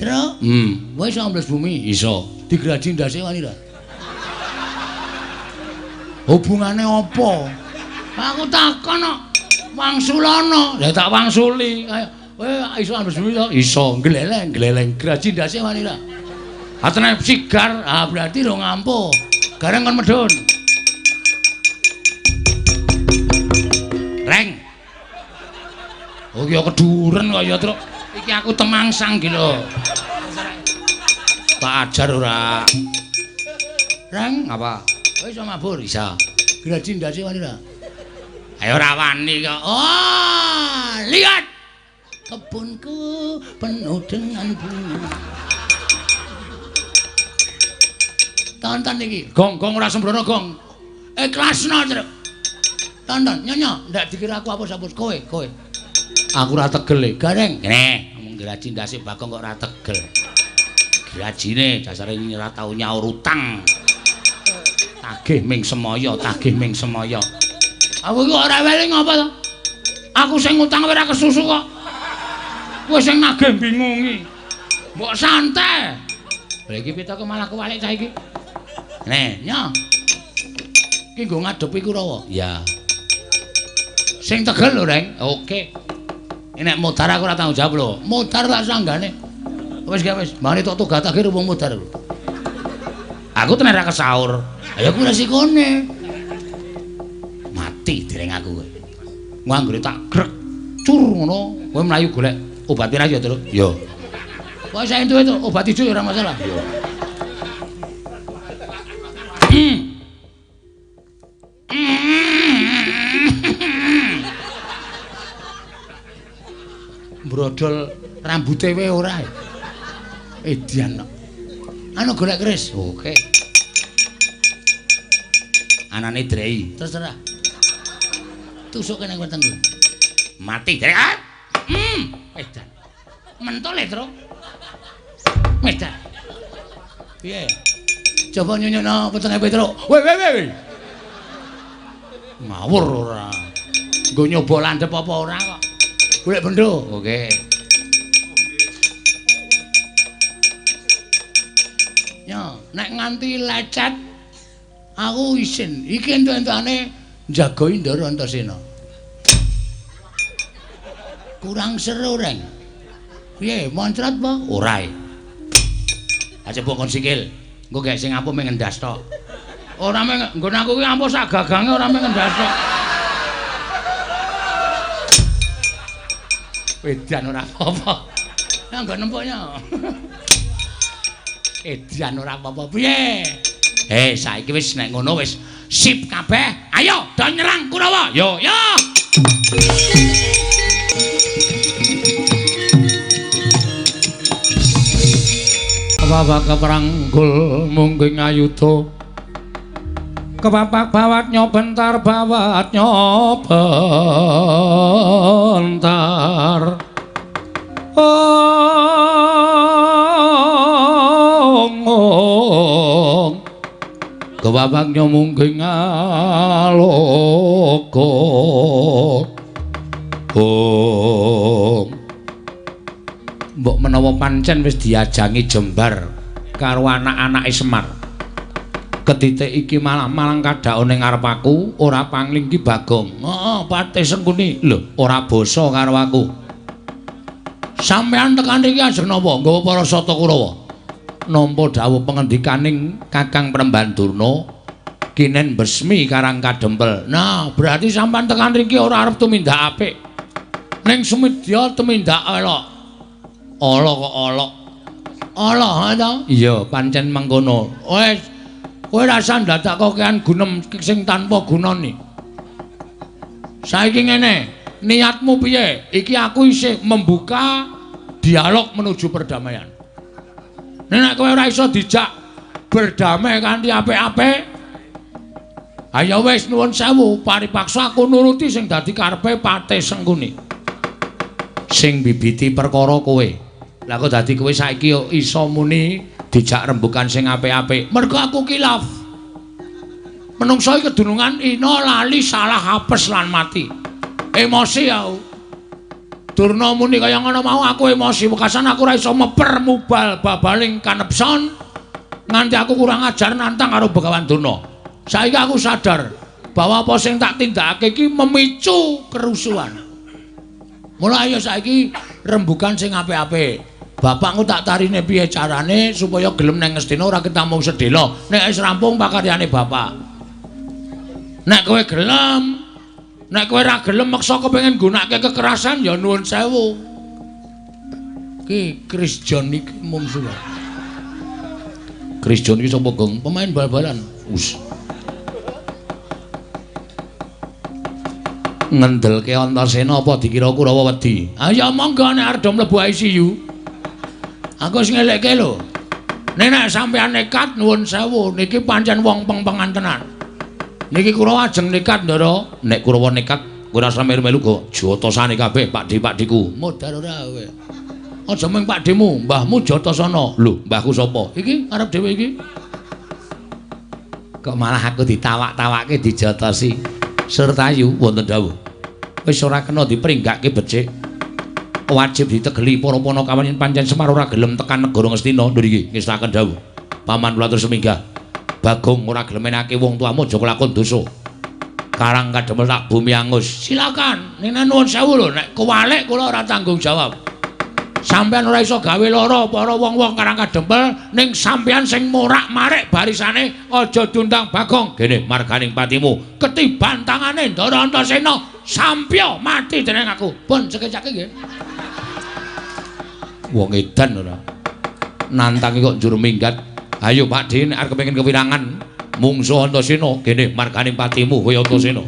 Truk. Kowe iso ambles bumi? Iso. Digraji ndase wani ra? Hubungane apa? Aku takon kok. Wangsulana. Ya tak wangsuli. Ayo, kowe iso ambles bumi to? Iso. Gleleng, gleleng. Graji ndase wani ra? Atene sigar, ah berarti ro ngampuh. Gareng kon medhun. Reng. Oh ya keduren kok ya, Truk. Iki aku temangsang iki lho. Tak ajar ora. Reng, apa? Kowe iso mabur? Iso. Graji ndase wani ra? Ayo ora wani kok. Oh, lihat. Kebunku penuh dengan bunga. Tonton iki. Gong, gong ora sembrono gong. Ikhlasno, Truk. Tonton, nyonya, ndak dikira aku apus-apus kowe, kowe. Aku ora tegel e. Gareng. Ngene, ngomong graji ndase Bagong kok ora tegel. Grajine dasare ora tau nyaur utang. Tagih ming semaya, tagih ming semaya. Aku iki ora weling apa to? Aku sing ngutang ora kesusu kok. Kowe sing nagih bingungi. Mbok santai. Lha iki pitoke malah kewalik cah iki. Nih, nyo. Iki nggo ngadepi Kurawa. Ya. Sing tegel lho, Reng. Oke. Nek modar aku ora tanggung jawab lho. Modar tak sanggane. Wis gak wis, mari tok tugas akhir wong modar lho. Aku tenan ra kesaur. Ayo ku resikone. Mati dereng aku kowe. Nganggone tak grek cur ngono, kowe mlayu golek obat pirang ya, Truk? Ya. Wah, saya entuk itu obat ijo ya ora masalah. Ya. Brodol rambute wae ora. Edian kok. Anu golek keris. Oke. Anane drei. Terserah. Tusuk kene wetengku. Mati drei. Edan. Mentol e, Truk. Edan. Piye? Coba nyunyukno wetenge Petruk. Weh weh weh. Ngawur ora. Nggo nyoba landhep apa ora kok. Golek bendo. Oke. Ya, nek nganti lecet aku isin. Iki entuk-entukane njaga Indara Antasena. Kurang seru, Reng. Piye, moncrot apa? Ora. Aja mbok kon sikil. Engko gek sing ampuh mung ngendas tok. Ora mung nggon aku ki ampuh sak gagange ora mung ngendas tok. Edan ora apa-apa. Ya nggo nempuknya. Edan ora apa-apa. Piye? Saiki wis nek ngono wis sip kabeh. Ayo do nyerang Kurawa. Yo yo. Kepapak kepranggul mungging ayuda. Kepapak bawat nyobentar bawat nyobentar. Ong ong. Kepapak nyomungging aloka. Ong. Mbok menawa pancen wis diajangi jembar karo anak-anake Semar. Ketitik iki malah-malang kadhaone ngarep aku, ora pangling ki Bagong. Heeh, Patih Sengkuni. Lho, ora basa karo aku. Sampeyan tekan iki ajeng napa? Nggawa para sata Kurawa. Nampa dawuh pengendikaning Kakang Premban Durna, kinen besmi Karang Kadempel. Nah, berarti sampeyan tekan riki ora arep tumindak apik. Ning sumedya tumindak elok. Ala kok ala. Ala ha ta? Iya, pancen mengkono. Wis, kowe rasa ndadak kokean gunem sing tanpa gunane. Saiki ngene, niatmu piye? Iki aku isih membuka dialog menuju perdamaian. Nek kowe ora iso dijak berdamai kanthi apik-apik, ayo wis nuwun sewu, paripaksa aku nuruti sing dadi karepe Patih Sengkuni. Sing bibiti perkara kowe. Lah kok dadi kowe saiki iso muni dijak rembukan sing apik-apik. Mergo aku kilaf. Menungso iki kedunungan ina lali salah apes lan mati. Emosi aku. Durna muni kaya ngono mau aku emosi wekasan aku ora iso meper mubal babaling kanepson nganti aku kurang ajar nantang karo Begawan Durna. Saiki aku sadar bahwa apa sing tak tindakake iki memicu kerusuhan. Mula ayo saiki rembugan sing apik-apik. Bapakku tak tarine piye carane supaya gelem nang Ngastina ora ketamung sedhela. Nek wis rampung pakaryane bapak. Nek kowe gelem, nek kowe ora gelem meksa kepengin nggunakake kekerasan ya nuwun sewu. Ki Chris John iki mungsuh. Chris John iki sapa, Gong? Pemain bal-balan. Us. Ngendelke Antasena apa dikira Kurawa wedi? Ayo monggo nek arep do mlebu ICU. Aku wis ngelekke lho. Nek sampeyan nekat nuwun sewu, niki pancen wong peng-pengan tenan. Niki Kurawa ajeng nekat, Ndara. Nek Kurawa nekat, kowe ora usah melu-melu go. Jotosane kabeh Pakdhe-pakdheku. Modar ora kowe. Aja mung pakdhemu, mbahmu Jotasana. Lho, mbahku sapa? Iki arep dhewe iki. Kok malah aku ditawak-tawake dijotosi. Surtayu wonten dawuh. Wis ora kena dipringgake becik. Wajib ditegeli para panakawan yen pancen Semar ora gelem tekan negara Ngastina. Nggih, ngestaken dawuh. Paman kula terus minggah. Bagong ora gelem menake wong tuamu aja kelakon dosa. Karang kademel tak bumi angus. Silakan. Ning nuwun sewu lho, nek kewalik kula ora tanggung jawab. Sampeyan ora iso gawe lara para wong-wong Karang Kadempel, ning sampeyan sing morak-marik barisane aja diundang Bagong. Gene marganing patimu ketiban tangane Ndara Antasena sampya mati dening aku. Pun sekecake nggih. Wong edan ora. Nantangi kok njur minggat. Ayo Pakdhe nek arep kepengin kewirangan mungsuh Antasena, gene marganing patimu kowe Antasena.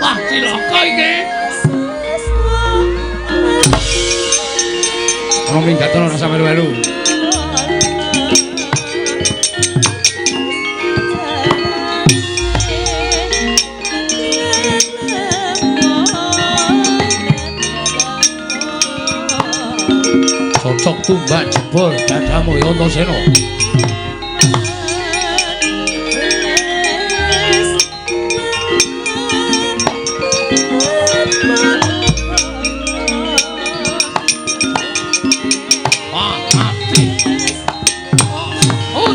Wah, cilaka iki. Ana minggat ora rasa melu-melu. Cocok tumbak jebol dadamu ya Antasena. Wah, mati. Oh.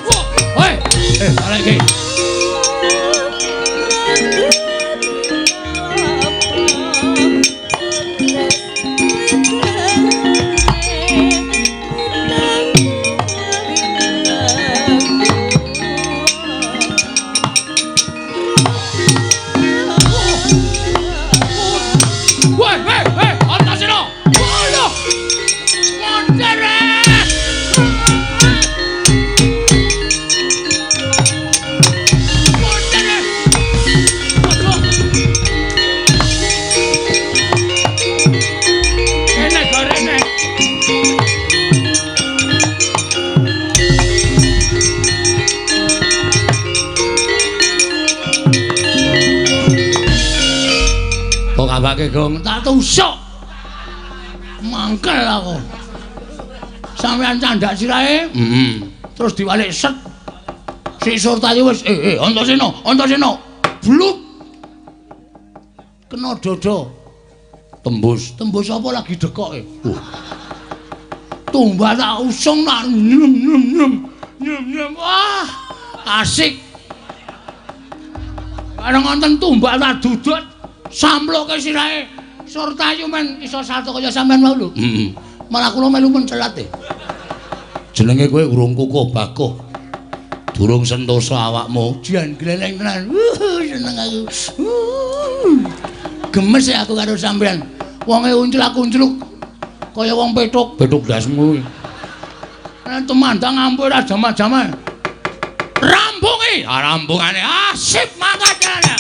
Wah, hei, balik iki. Woi, hei, hei, Antasena. Waduh. Monster. Monster. Waduh. Enak gorene. Kok kabake gong tak tusuk. Mangkel aku. Sampeyan candak sirahe? Heeh. Terus diwalik set. Si Surtayu wis Antasena, Antasena. Bluk. Kena dada. Tembus. Tembus apa lagi dekoke? Tumbak tak usung tak nyem nyem nyem. Nyem nyem. Wah, asik. Bareng wonten tumbak tak dudut. Samploke sirahe Surtayu men iso salto kaya sampean mau lho. Heeh. Malah kula melu mencelat e. Jenenge kowe urung kukuh bakuh. Durung sentosa awakmu. Jan gleleng tenan. Seneng aku. Gemes ya aku karo sampean. Wonge unclak-uncluk kaya wong petuk. Petuk ndasmu kuwi. Tumandang ampuh ora jaman-jaman. Rampungi, rampungane. Ah, sip mangkat jalan.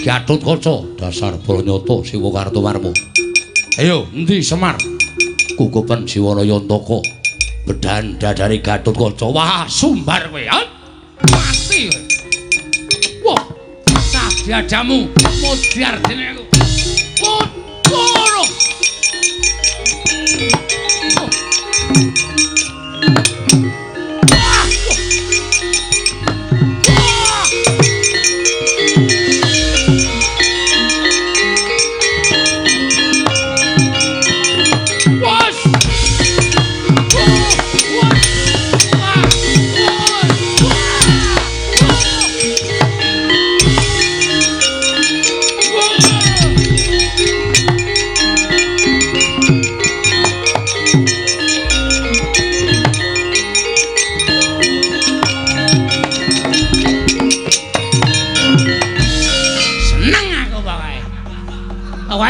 Gatotkaca dasar Branyata Siwa Kartomarma. Ayo, endi Semar? Kukupen Siwana Yantaka. Bedan dadare Gatotkaca. Wah, sumbar kowe. Mati kowe. Wah, sadiadamu modyar dene aku. Kono.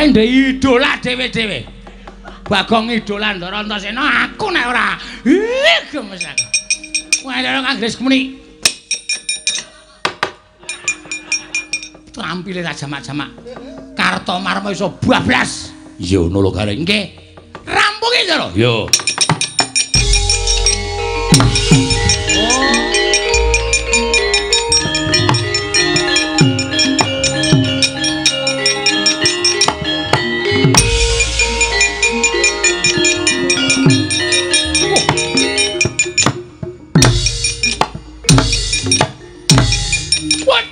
Ndek idola dhewe-dhewe. Bagong idola Ndara Antasena aku nek ora. Ih, gemes aku. Kowe lho Kang muni. Trampile ra jamak-jamak. Kartomarma iso bablas. Iya ngono lho Gareng. Nggih. Rampungi Ndara. Iya. Wah!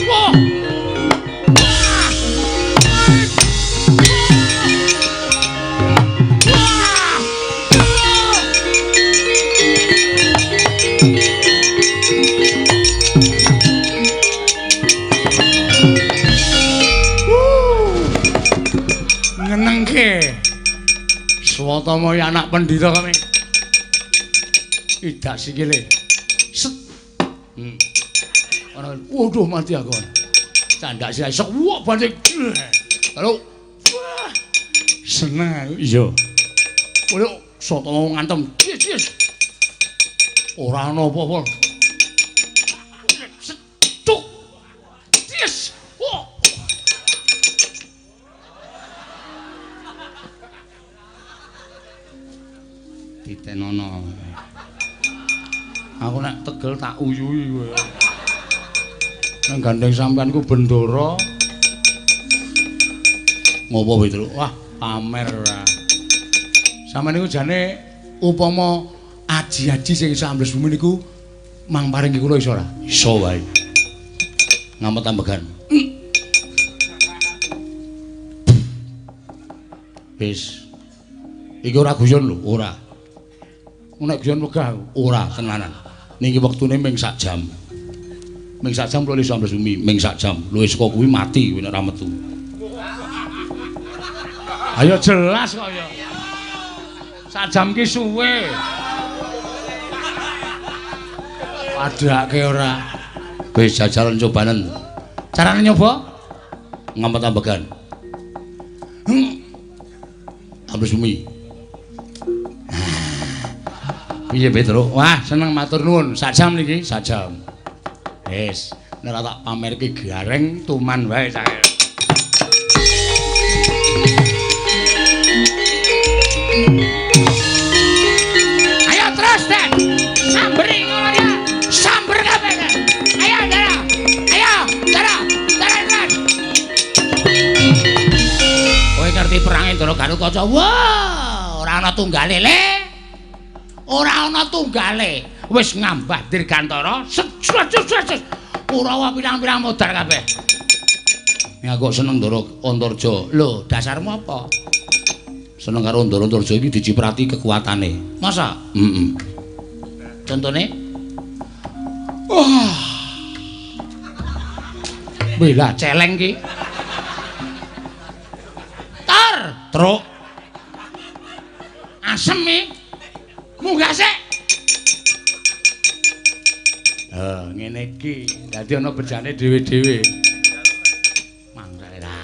Wah! Sotomo anak pendhita kami. Idak sikile. Set. Ana waduh mati aku. Candak sirahe sok wah banting. Halo. Seneng aku. Iya. Waduh, Sotomo ngantem. Ora ana apa-apa. Set. Tuk. Yes. Wah. Ditenono. Aku nek tegel tak uyuhi kowe. Nang gandeng sampean ku bendara. Ngopo Petruk? Wah, pamer ora. Sampeyan niku jane upama aji-aji sing iso ambles bumi niku mang paringi kula iso ora? Iso wae. Ngamet ambegan. Wis. Iki ora guyon lho, ora. Nek guyon wegah aku, ora tenanan. Niki wektune ming sak jam. Ming sak jam kula iso ambles bumi, ming sak jam. Luwih saka kuwi mati kowe nek ora metu. Ayo jelas kok ya. Sak jam ki suwe. Padhake ora. Wis jajalan cobanen. Carane nyoba? Ngamet ambegan. Ambles bumi. Piye Petruk? Wah, seneng matur nuwun. Sak jam niki, sak jam. Wis, nek ora tak pamerke gareng tuman wae cah. Ayo terus, Den. Samberi ngono ya. Samber kabeh. Ayo, Dara. Ayo, Dara. Dara terus. Kowe ngerti perange Ndara Gatotkaca? Wah, ora ana tunggale, Le. Ora ana tunggale. Wis ngambah dirgantara. Set set set. Kurawa pirang-pirang modar kabeh. Nek aku seneng Ndara Antarja. Lho, dasarmu apa? Seneng karo Ndara Antarja iki diciprati kekuatane. Masa? Heeh. Contone? Wah. Bela celeng ki. Tar, truk. Asem iki. Munggah sik. Ngene iki. Dadi ana bejane dhewe-dhewe. Mangkane ra.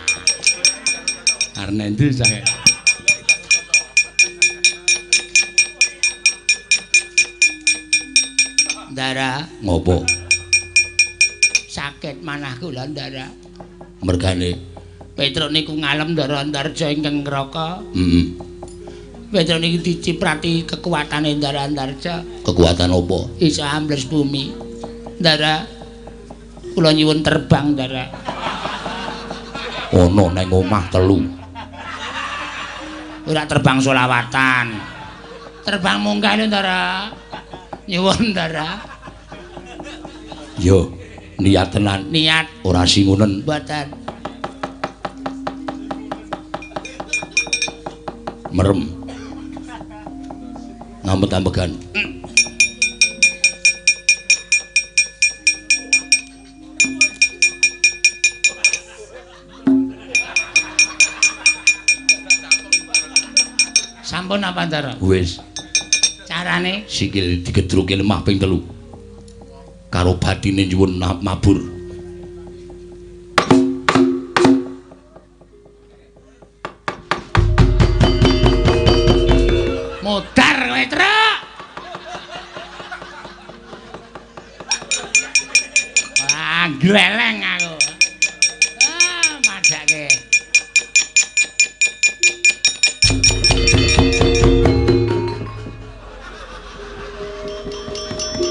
Arep endi cah? Ndara, ngopo? Sakit manah kula, Ndara. Mergane Petruk niku ngalem Ndara Antarja ingkang ngraka. Heeh. Petruk niku diciprati kekuatane Ndara Antarja. Kekuatan apa? Iso ambles bumi. Ndara, kula nyuwun terbang, Ndara. Ono nang omah telu. Ora terbang solawatan. Terbang munggah lho, Ndara. Nyuwun, Ndara. Yo, niat tenan. Niat ora singunen. Mboten. Merem. Ngamet-ambegan. Sampun apa, Ndara? Wis. Carane sikil digedruke lemah ping 3. Karo batine nyuwun mabur. Modar kowe, Truk. Wah, gleleng aku. Ah, madake.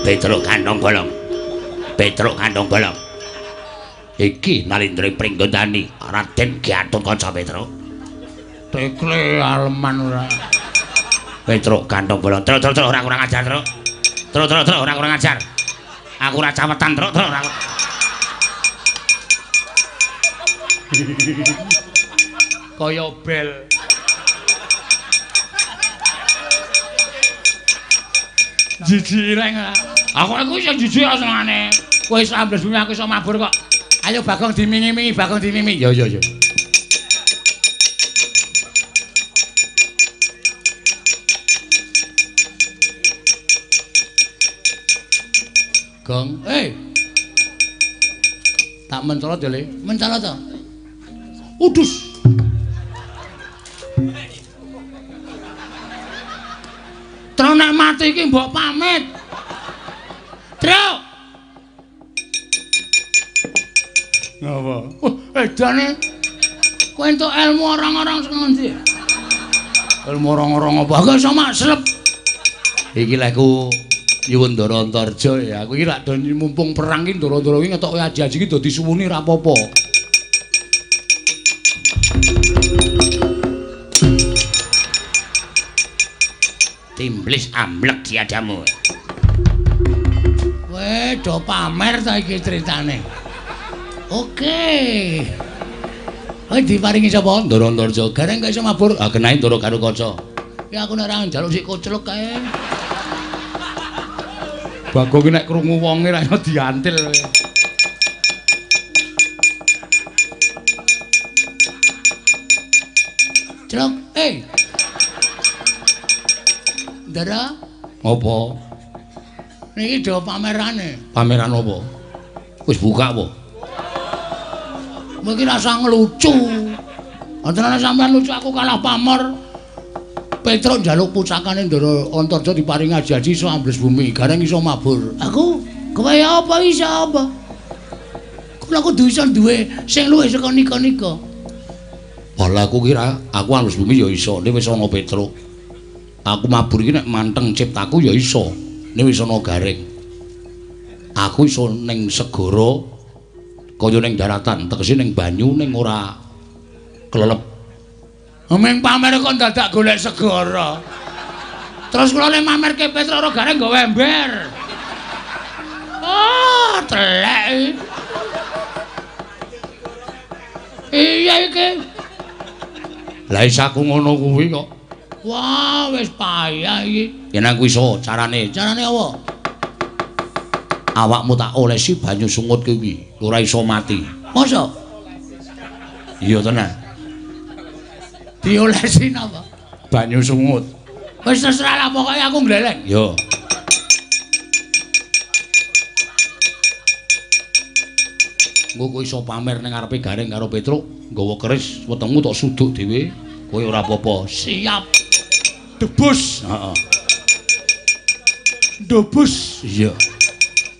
Petruk kantong bolong. Petruk kantong bolong. Iki Nalindra Pringgondani, Raden Gatotkaca Petruk. Tekle aleman ora. Petruk kantong bolong. Truk truk truk ora kurang ajar, Truk. Truk truk truk ora kurang ajar. Aku ora cawetan, Truk truk ora. Kaya bel. Jijik reng. Aku iso jijik senengane. Kowe iso ambles bumi aku iso mabur kok. Ayo Bagong dimingi-mingi, Bagong dimingi. Yo yo yo. Gong. Eh. Tak mencolot ya, Le. Mencolot to. Udus. Truk nek mati iki mbok pamit. Truk. Ngapa? Wah, edane. Kowe entuk ilmu orang-orang sing ngendi? Ilmu orang-orang apa? Aku iso maslep. Iki lek ku nyuwun Ndara Antarja ya. Aku iki lak do mumpung perang iki Ndara-ndara iki ngetoke aji-aji iki dadi suwuni ra apa-apa. Timblis amblek diadamu. Kowe do pamer ta iki critane. Oke. Kowe diparingi sapa? Ndara Antarja. Gareng kok iso mabur? Ah kenae Ndara Garukaca. Ya aku nek ora njaluk sik koclok kae. Bagong ki nek krungu wonge ra iso diantil. Celok, eh. Ndara, apa? Niki do pamerane. Pameran apa? Wis buka apa? Mungkin rasa ngelucu. Antarane sampean lucu aku kalah pamor. Petruk njaluk pusakane Ndara Antarja diparingi aji-aji iso ambles bumi, gareng iso mabur. Aku kowe apa iso apa? Kula kudu iso duwe sing luwih saka nika-nika. Wala aku kira aku ambles bumi ya iso, nek wis ana Petruk. Aku mabur iki nek manteng ciptaku ya iso, nek wis ana gareng. Aku iso ning segara kaya ning daratan, tegese ning banyu ning ora kelelep. Ming pamer kok dadak golek segara. Terus kula le mamerke Petruk ora gareng nggawa ember. Ah, telek. Iya iki. Lah iso aku ngono kuwi kok. Wah, wis payah iki. Yen aku iso carane. Carane apa? Awakmu tak olesi banyu sungut kuwi, ora iso mati. Mosok? Iya tenan. Diolesi napa? Banyu sungut. Wis terserah lah pokoke aku ngleleng. Yo. Engko kowe iso pamer ning ngarepe Gareng karo Petruk, nggawa keris wetengmu tok suduk dhewe, kowe ora apa-apa. Siap. Debus. Heeh. Ndobus. Iya.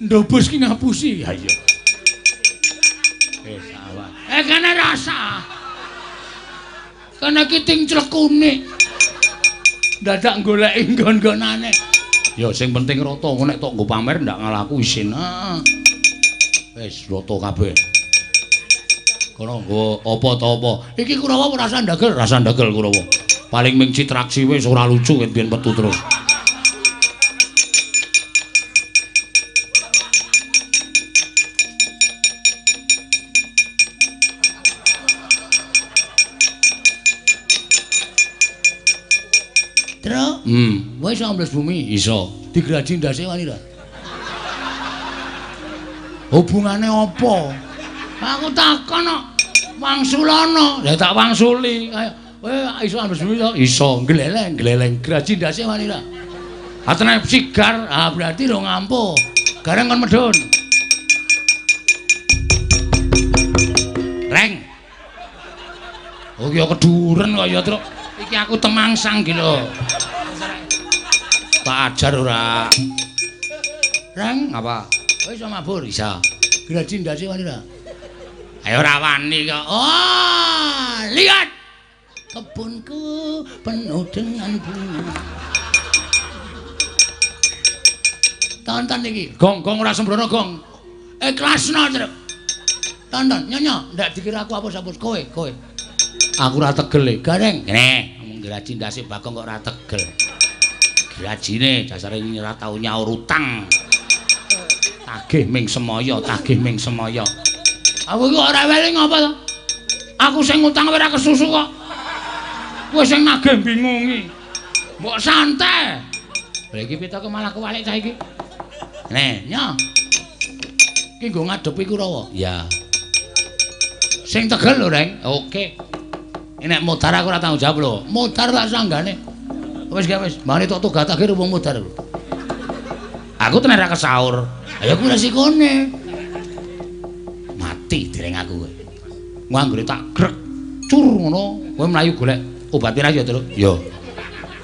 Ndobus ki ngapusi. Ha iya. Wis awak. Eh kene rasa. Kene ki ting clekune. Dadak goleki nggon-nggonane. Ya sing penting rata, engko nek tok nggo pamer ndak ngalaku isin. Heeh. Wis rata kabeh. Kono nggo apa ta apa. Iki Kurawa ora rasa ndagel, rasa ndagel Kurawa. Paling ming citraksi wis ora lucu ket biyen metu terus. Truk. Kowe iso ambles bumi? Iso. Digraji ndase wani ra? Hubungane apa? Aku takon kok. Wangsulana. Ya tak wangsuli. Ayo, kowe iso ambles bumi to? Iso. Gleleng, gleleng. Graji ndase wani ra? Atene sigar. Ah, berarti ro ngampuh. Gareng kon medhun. Reng. Oh ya keduren kok ya, Truk. Iki aku temangsang ki lho. Tak ajar ora. Reng, apa? Kowe iso mabur? Iso. Graji ndase wani ra? Ayo ora wani kok. Oh, lihat. Kebunku penuh dengan bunga. Tonton iki. Gong, gong ora sembrono, gong. Ikhlasno, Truk. Tonton, nyonya, ndak dikira aku apa-apa kowe, kowe. Aku ora tegel e. Gareng. Kene, ngomong graji ndase Bagong kok ora tegel. Grajine dasare ora tau nyaur utang. Tagih ming semaya, tagih ming semaya. Aku iki ora weling apa to? Aku sing ngutang ora kesusu kok. Kowe sing nagih bingungi. Mbok santai. Lha iki pitoke malah kewalik cah iki. Kene, nyo. Iki nggo ngadepi Kurawa. Ya. Sing tegel lho, Reng. Oke. Nek modar aku ora tanggung jawab lho. Modar tak sanggane. Wis gak wis, mari tok tugatake wong modar lho. Aku tenan ora kesaur. Ayo kuwi resikone. Mati dereng aku kowe. Anggere tak grek cur ngono, kowe mlayu golek obat pirang ya, Truk? Ya.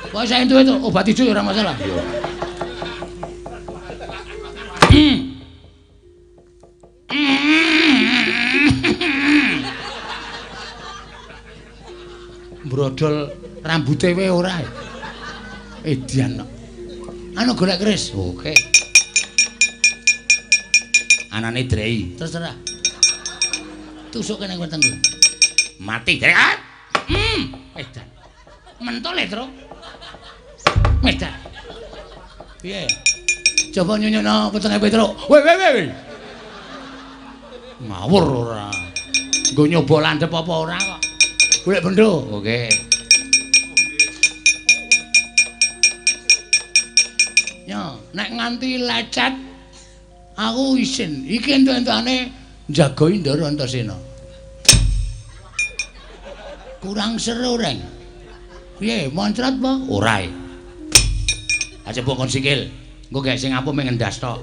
Pokoke sak entuke obat ijo ya ora masalah. Ya. Brodol rambute wae ora. Edian kok. Anu golek keris. Oke. Anane drei. Terserah. Tusuk kene wetengku. Mati drei. Edan. Mentol e, Truk. Edan. Piye? Coba nyunyukno wetenge Petruk. Weh weh weh. Ngawur ora. Nggo nyoba landhep apa ora kok. Golek bendo. Oke. Ya, nek nganti lecet aku isin. Iki entuk-entukane njaga Indara Antasena. Kurang seru, Reng. Piye, moncrot apa? Ora. Aja bongkon sikil. Engko gek sing ampuh mung ngendas tok.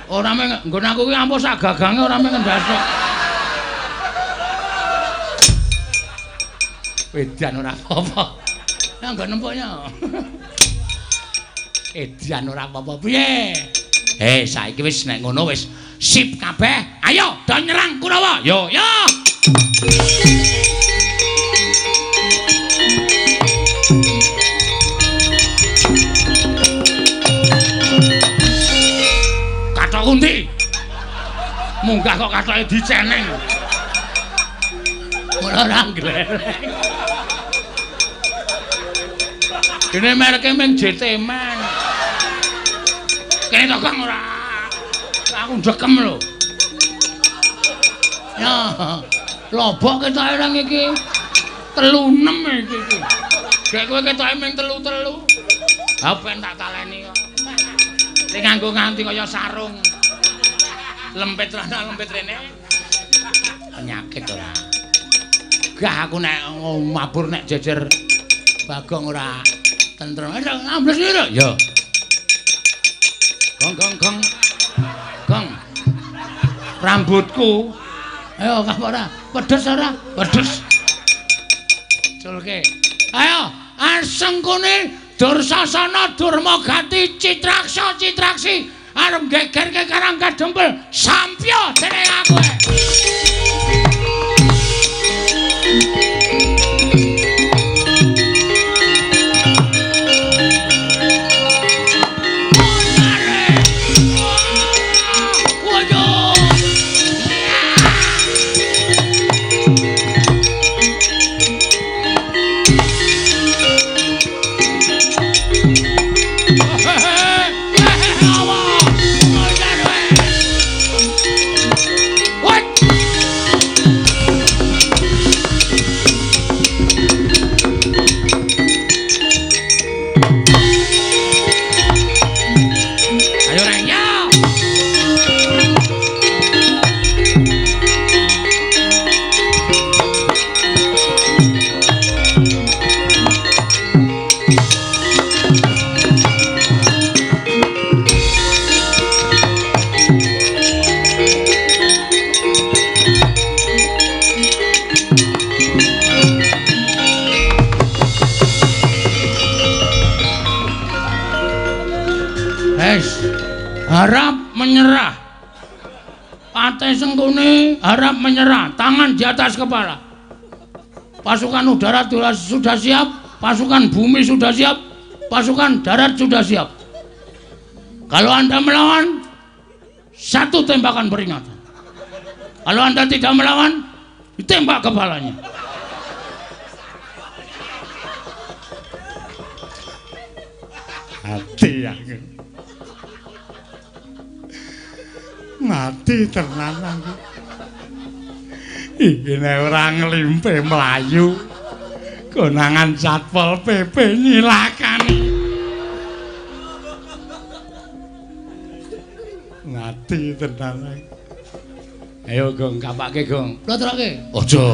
Ora mung nggon aku ki ampuh sak gagange ora mung ngendas tok. Edan ora apa-apa. Ya nggon nempuknya. Edan ora apa-apa. Piye? Saiki wis nek ngono wis sip kabeh. Ayo do nyerang Kurawa. Yo yo. Kathok undi. Munggah kok kathoke diceneng. Ora ora nglereng. Dene mereke mung JT Man. Kene to Kang ora. Aku ndekem lho. Ya, lobok ketoke nang iki. 36 iki iki. Gek kowe ketoke mung 3-3. Ha ben tak taleni kok. Sing nganggo nganti kaya sarung. Lempit rana lempit rene. Penyakit ora. Gah aku nek mabur nek jejer Bagong ora tentrem. Ambles lho. Ya. Gong gong gong. Gong. Rambutku. Ayo kah ora? Pedes ora? Pedes. Culke. Ayo, asengkune Dursasana Durmagati Citraksa Citraksi arep gegerke Karang Kadempel. Sampya dening aku. Harap menyerah. Patih Sengkuni harap menyerah, tangan di atas kepala. Pasukan udara sudah siap, pasukan bumi sudah siap, pasukan darat sudah siap. Kalau Anda melawan, satu tembakan peringatan. Kalau Anda tidak melawan, ditembak kepalanya. Mati aku. Mati tenan aku. Iki nek ora nglimpe mlayu, konangan Satpol PP nyilakani. Mati tenan aku. Ayo Gong, kapake Gong. Plotroke. Aja.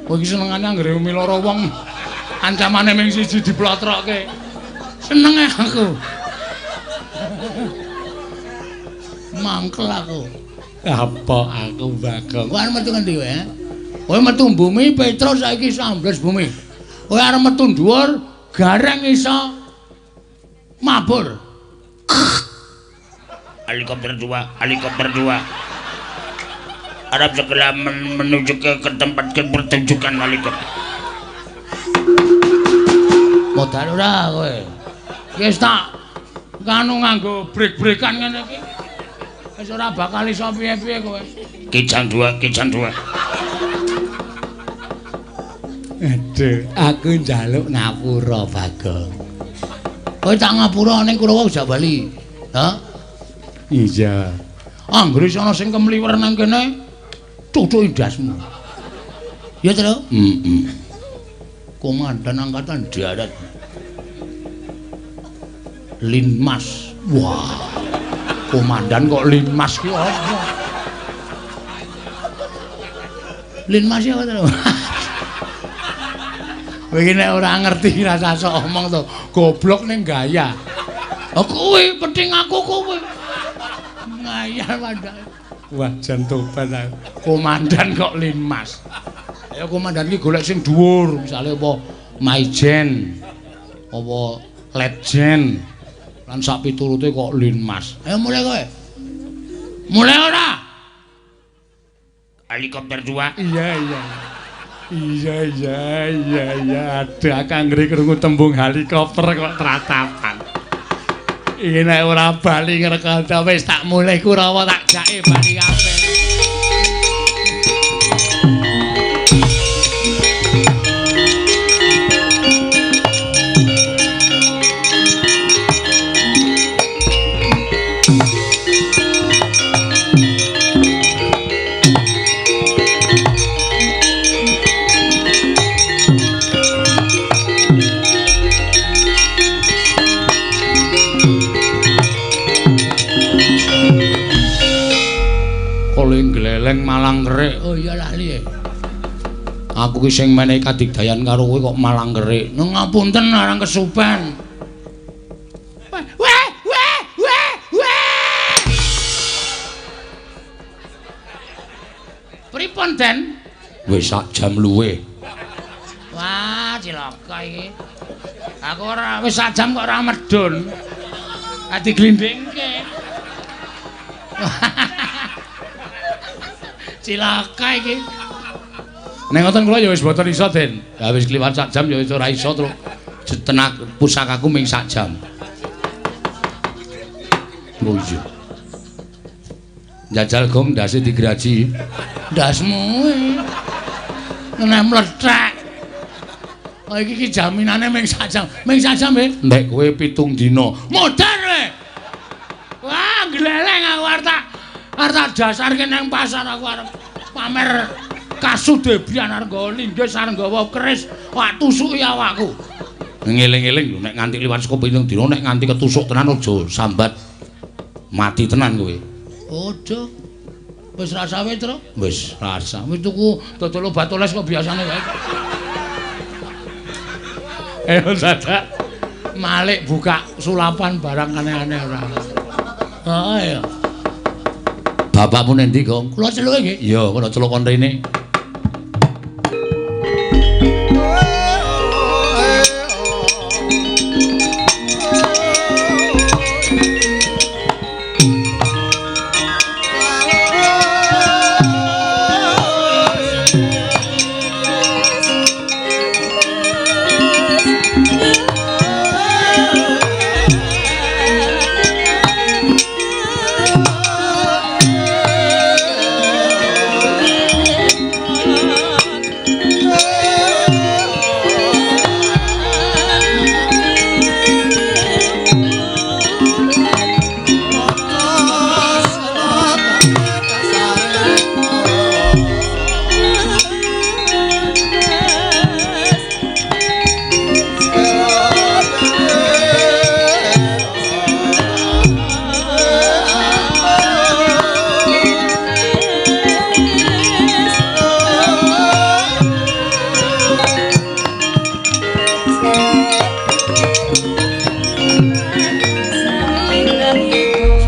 Kowe iki senengane anggere miloro wong ancamane ming siji diplotroke. Senenge aku. Mangkel aku. Apa aku Bagong? Kowe arep metu ngendi kowe? Kowe metu bumi Petro saiki iso ambles bumi. Kowe arep metu dhuwur Gareng iso mabur. Helikopter 2, helikopter 2. Arab segera menuju ke tempat pertunjukan helikopter. Modal ora kowe. Wis tak kanu nganggo brek-brekan ngene iki. Wis ora bakal iso piye-piye kowe. Kijang 2, kijang 2. Aduh, aku njaluk ngapura Bagong. Kowe tak ngapura ning Kurawa wis bali. Ha? Iya. Anggere ana sing kemliwer nang kene, cucuki ndasmu. Ya, Tru? Heeh. Komandan Angkatan Darat. Linmas. Wah. Komandan kok Linmas ki apa? Linmas ya apa, Tru? Kowe iki nek ora ngerti rasa sok omong to, goblok ning gaya. Oh kuwi penting aku kuwi. Ngayal padahal. Wah, jan tobat aku. Komandan kok Linmas. Ayo komandan iki golek sing dhuwur, misale apa Maijen, apa Letjen. Lan sak piturute kok Linmas. Ayo mulai kowe. Mulai ora? Helikopter 2. Iya, iya. Iya, iya, iya, iya. Aduh, aku anggere krungu tembung helikopter kok tratapan. Iki nek ora bali ngrekondo wis tak mulih Kurawa tak jake bali kabeh. Gleleng malang kerik. Oh iya lali. Aku ki sing menehi kadigdayan karo kowe kok malang kerik. Ngapunten arang kesupen. Weh weh weh weh. Pripun, Den? Wis sak jam luwih. Wah, cilaka iki. Aku ora wis sak jam kok ora medun. Ati glindingke. Cilaka iki. Nek ngoten kula ya wis mboten iso, Den. Ya wis kliwat sak jam ya wis ora iso terus tenak pusakaku ming sak jam. Oh iya. Jajal gong ndase digraji. Ndasmu. Nek mlethek. Oh iki ki jaminane ming sak jam. Ming sak jam, Beb. Nek kowe 7 dina. Modar kowe. Wah, gleleng aku arep tak dasarke nang pasar aku arep pamer kasudebian arep nggawa linggis arep nggawa keris wak tusuki awakku. Ngeling-eling lho nek nganti liwat saka 7 dina nek nganti ketusuk tenan aja sambat mati tenan kowe. Aja. Wis rasa wae, Tru. Wis rasa. Wis tuku dodol obat oles kok biasane wae. Ayo dadak malik buka sulapan barang aneh-aneh ora. Heeh ya. Bapakmu nendi, Gong? Kula celuke nggih. Iya, kula celuk kon rene.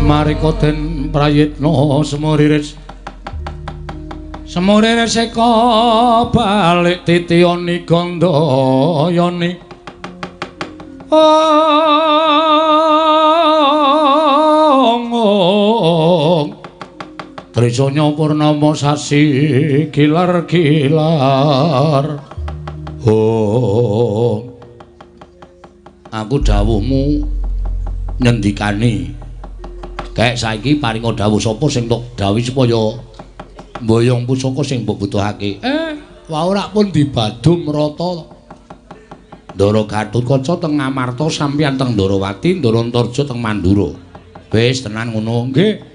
Marika den Ing prayitna semuriris semuriris eka balik titiyani gandayani. Ong Trisanya purnama sasi gilar-gilar. Oh, aku dawuhmu ngendikane. Kayak saiki paringa dawuh sapa sing tok dawuh supaya mboyong pusaka sing mbok butuhake. Wau rak pun dibadum rata. Ndara Gatotkaca teng Ngamarta, sampeyan teng Ndarawati, Ndara Antarja teng Mandura. Wis tenan ngono nggih.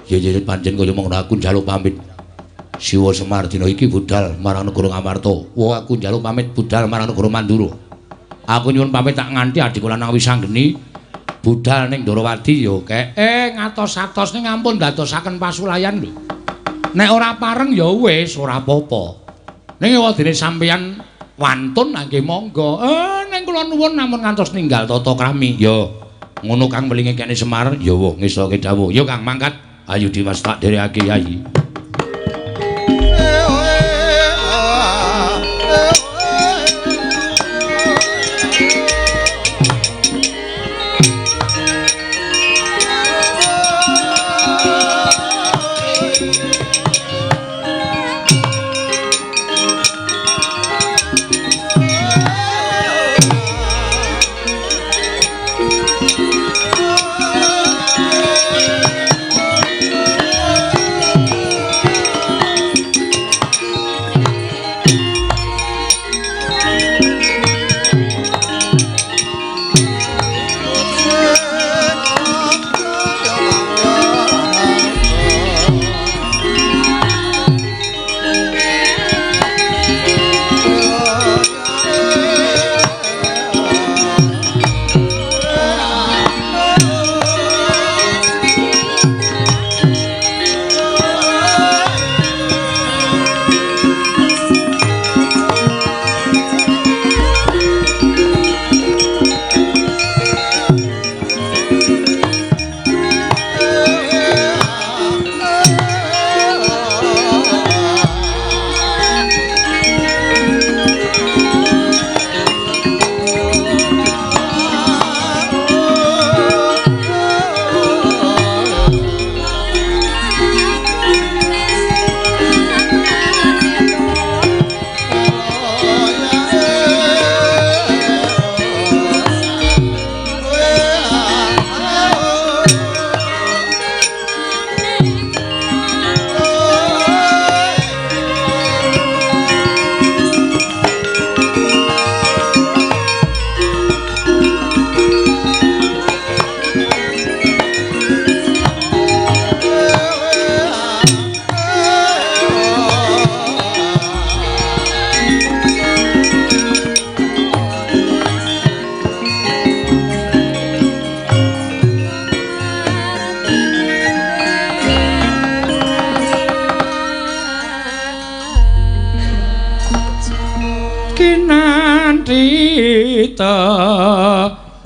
Ya ya pancen kaya mung aku njaluk pamit. Siwa Semar dina iki budal marang negara Ngamarta. Wah aku njaluk pamit budal marang negara Mandura. Aku nyuwun pamit tak nganti adikku lanang Wisanggeni budal ning Ndarawati ya kek. Ngatos-atos ning ampun dadosaken pasulayan lho. Nek ora pareng ya wis ora apa-apa. Ning wadene sampeyan wantun nggih monggo. Ning kula nuwun namung ngantos ninggal tata krami. Ya ngono Kang welinge kene Semar ya wah ngesoke dawuh. Ya Kang mangkat. Ayo Dimas tak dherekake Yayi.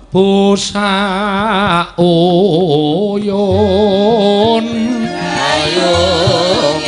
Pusa uyun ayun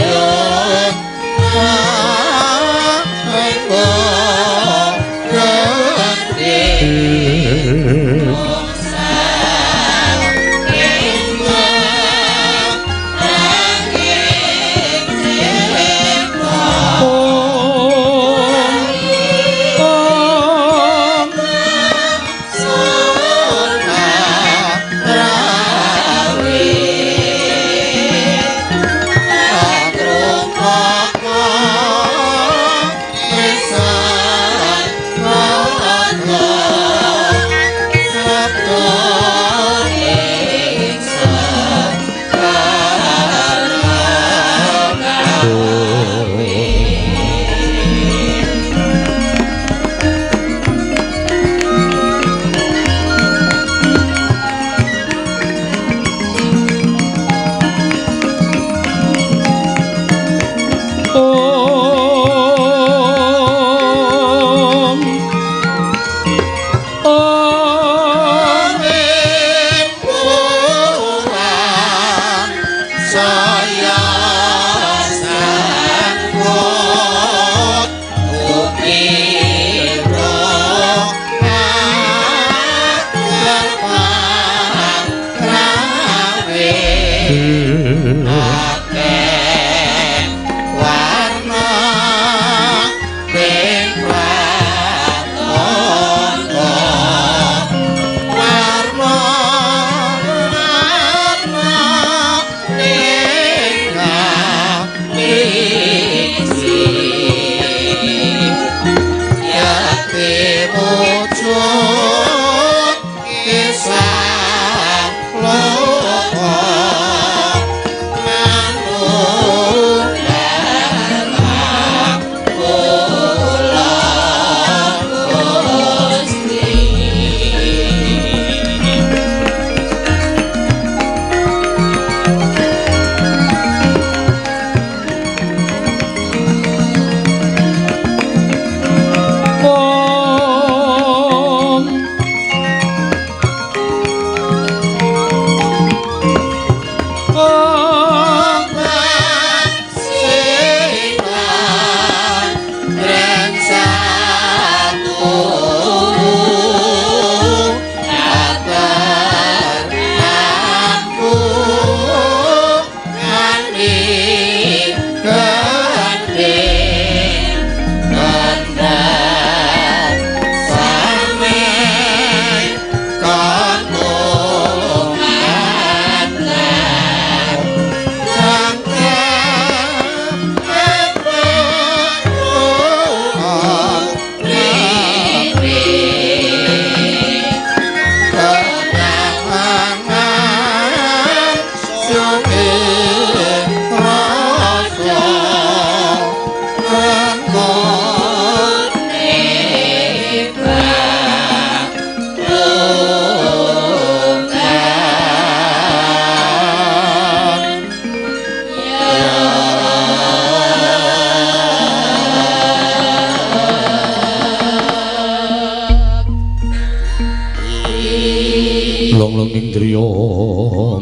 Sugeng indriya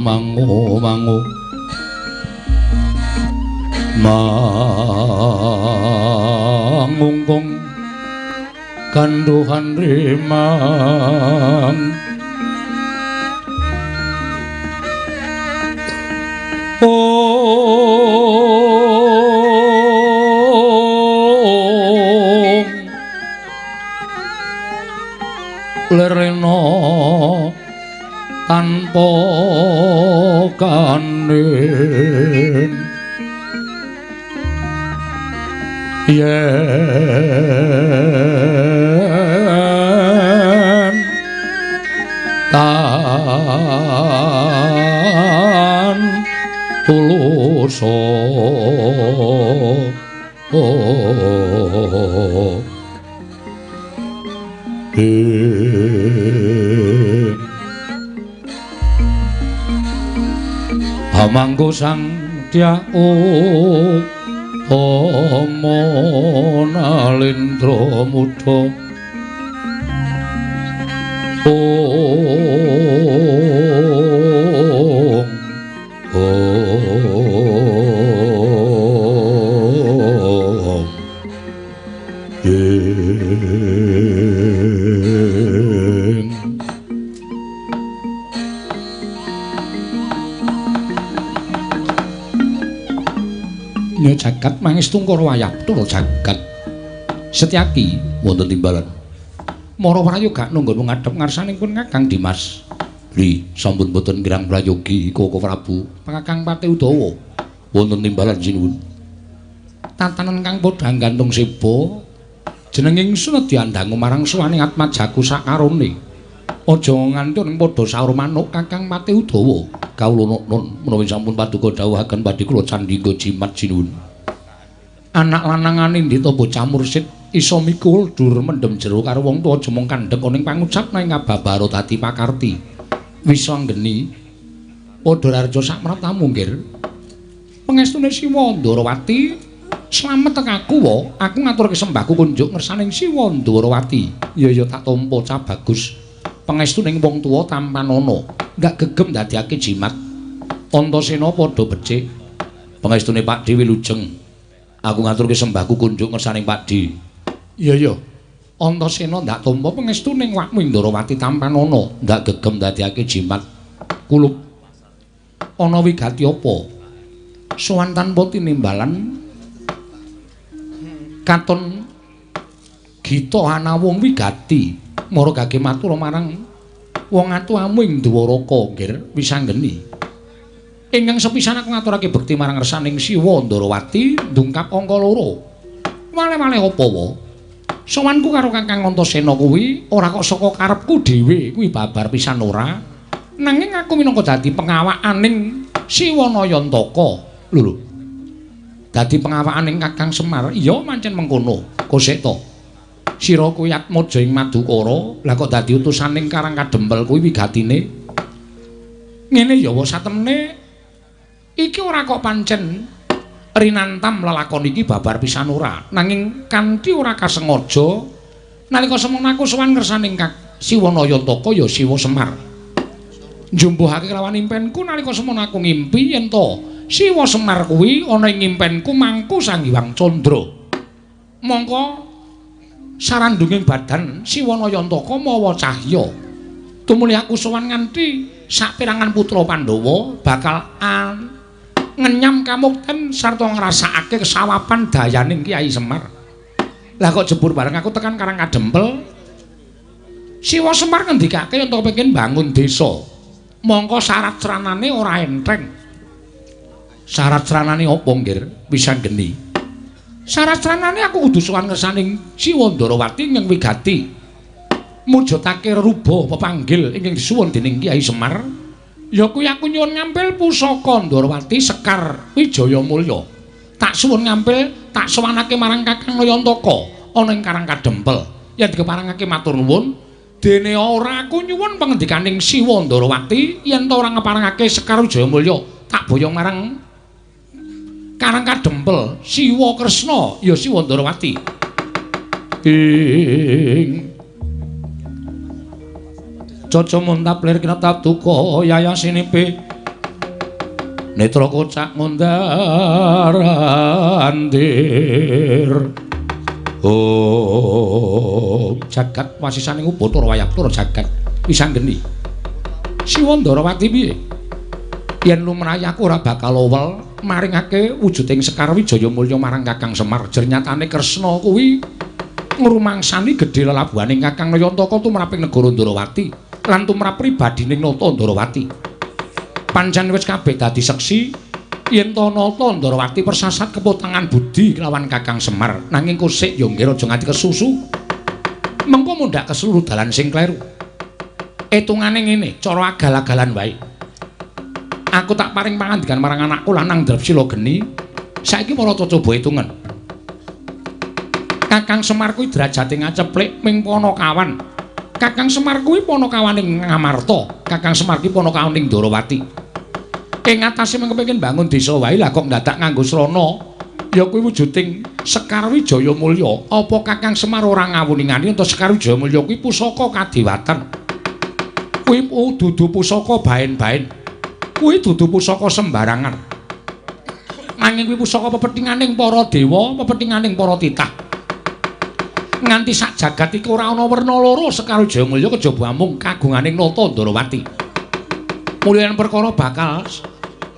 mangu mangu mangungkung kanduhan rimang. Om lerena tanpa kanin yen tan tuluso Hamangku sang dyau tama nalindra muda Om Om Ing Nya jagat mangestu karo wayah tula jagat Setyaki wonten timbalan Mara prayoga nunggun ngadhep ngarsaning pun Kakang Dimas. Li sampun boten kirang prayogi Koko Prabu Kakang Patih Udawa wonten timbalan sinuwun. Tatanan kang padha gantung seba jeneng ingsun diandangu marang suwaning atmajaku sakarone. Aja nganti ning padha saur manuk Kakang Patih Udawa. Kawula nun menawi sampun paduka dawuhaken badhe kula candhingga jimat sinuwun. Anak lanang anindita bocah mursid iso mikul dur mendem jero karo wong tuwa aja mung kandhek ning pangucap nang kababaro dadi pakarti. Wisa nggeni padha raja sakmratamu nggir. Pengestune Siwa Ndorowati slamet tekaku wa aku ngaturke sembahku kunjuk ngersaning Siwa Ndorowati. Ya ya tak tampa cah bagus. Pangestuning wong tuwa tampanana ndak gegem ndadekake jimat. Antasena padha becik. Pangestune Pak Dewi wilujeng. Aku ngaturke sembahku kunjuk ngersaning Pak Di. Iya ya. Antasena ndak tampa pangestuning wakmu Ndorowati tampanana ndak gegem ndadekake jimat. Kulup ana wigati apa? Sowan tanpa tinimbalan katon gita anawung wigati. Mara gage matur marang wong atuamu ing Dwaraka nggir wisanggeni. Ingkang sepisan aku ngaturake bekti marang ngersaning Siwa Ndorowati ndungkap angka loro. Wale-wale apa wa? Sowanku karo Kakang Antasena kuwi ora kok saka karepku dhewe, kuwi babar pisan ora. Nanging aku minangka dadi pengawakaning Siwa Nayantaka. Lho lho. Dadi pengawakaning Kakang Semar, iya mancen mengkono. Kosek to. Sira kuwi atmaja ing Madukara, lah kok dadi utusaning Karang Kadempel kuwi wigatine. Ngene ya wa satemene iki ora kok pancen rinantam lelakon iki babar pisan ora, nanging kanthi ora kasengaja nalika semono aku sowan ngersaning Siwa Nayantaka ya Siwa Semar. Njumbuhake kelawan impenku nalika semono aku ngimpi yen to Siwa Semar kuwi ana ing impenku mangku Sang Hyang Candra. Mongko sarandunging badan Siwa Nayantaka mawa cahya. Tumuli aku sowan nganti saperangan putra Pandhawa bakal ngenyam kamukten sarta ngrasakake kesawapan dayaning Kyai Semar. Lah kok jebur bareng aku tekan Karang Kadempel, Siwa Semar ngendikake yen to kepengin bangun desa. Mongko syarat sranane ora enteng. Syarat sranane apa nggir? Wisanggeni. Syarat sranane aku kudu sowan ngersaning Siwa Ndorowati ing wigati mujudake ruba pepanggil ingkang disuwun dening Kyai Semar. Ya kuwi aku nyuwun ngampil pusaka Ndorowati Sekar Wijaya Mulya. Tak suwun ngampil, tak sowanake marang Kakang Nayantaka ana ing Karang Kadempel. Yen dikeparengake matur nuwun, dene ora aku nyuwun pangendikaning Siwa Ndorowati yen ta ora ngeparengake Sekar Wijaya Mulya, tak boyong marang Karang Kadempel Siwa Kresna ya Siwa Ndorowati. Ing Caca muntap lir kinetap duka yayasinipe. Netra kocak ngundar andir. Oh, jagat wasisaning Upacara wayah Bathara jagat wisanggeni. Siwa Ndarawati piye? Yen lumrahe aku ora bakal owel maringake wujuding Sekar Wijaya Mulya marang Kakang Semar. Jernyatane Kresna kuwi ngrumangsani gedhe lelabuhaning Kakang Nayantaka tumraping negara Ndarawati lan tumrap pribadining Nata Ndarawati. Pancen wis kabeh dadi seksi yen to Nata Ndarawati persasat kepotangan budi kelawan Kakang Semar, nanging kosik ya nggih aja nganti kesusu. Mengko mundhak keseluruh dalan sing kleru. Etungane ngene, cara agal-agalan wae. Aku tak paring pangandikan marang anakku lanang Drepsila geni. Saiki para coba hitungan. Kakang Semar kuwi derajate ngaceplik ming panakawan. Kakang Semar kuwi panakawaning Ngamarta. Kakang Semar kuwi panakawaning Ndarawati. Ing atase mung kepengin bangun desa wae lah kok ndadak nganggo srana. Ya kuwi wujuding Sekar Wijaya Mulya. Apa Kakang Semar ora ngawuningani ento Sekar Wijaya Mulya kuwi pusaka kadewatan. Kuwi dudu pusaka baen-baen. Kuwi dudu pusaka sembarangan. Nanging kuwi pusaka pepethinganing para dewa, pepethinganing para titah. Nganti sak jagat iki ora ana werna loro Sekar Wijaya Mulya kejaba amung kagunganing Nata Ndarawati. Mulyan perkara bakal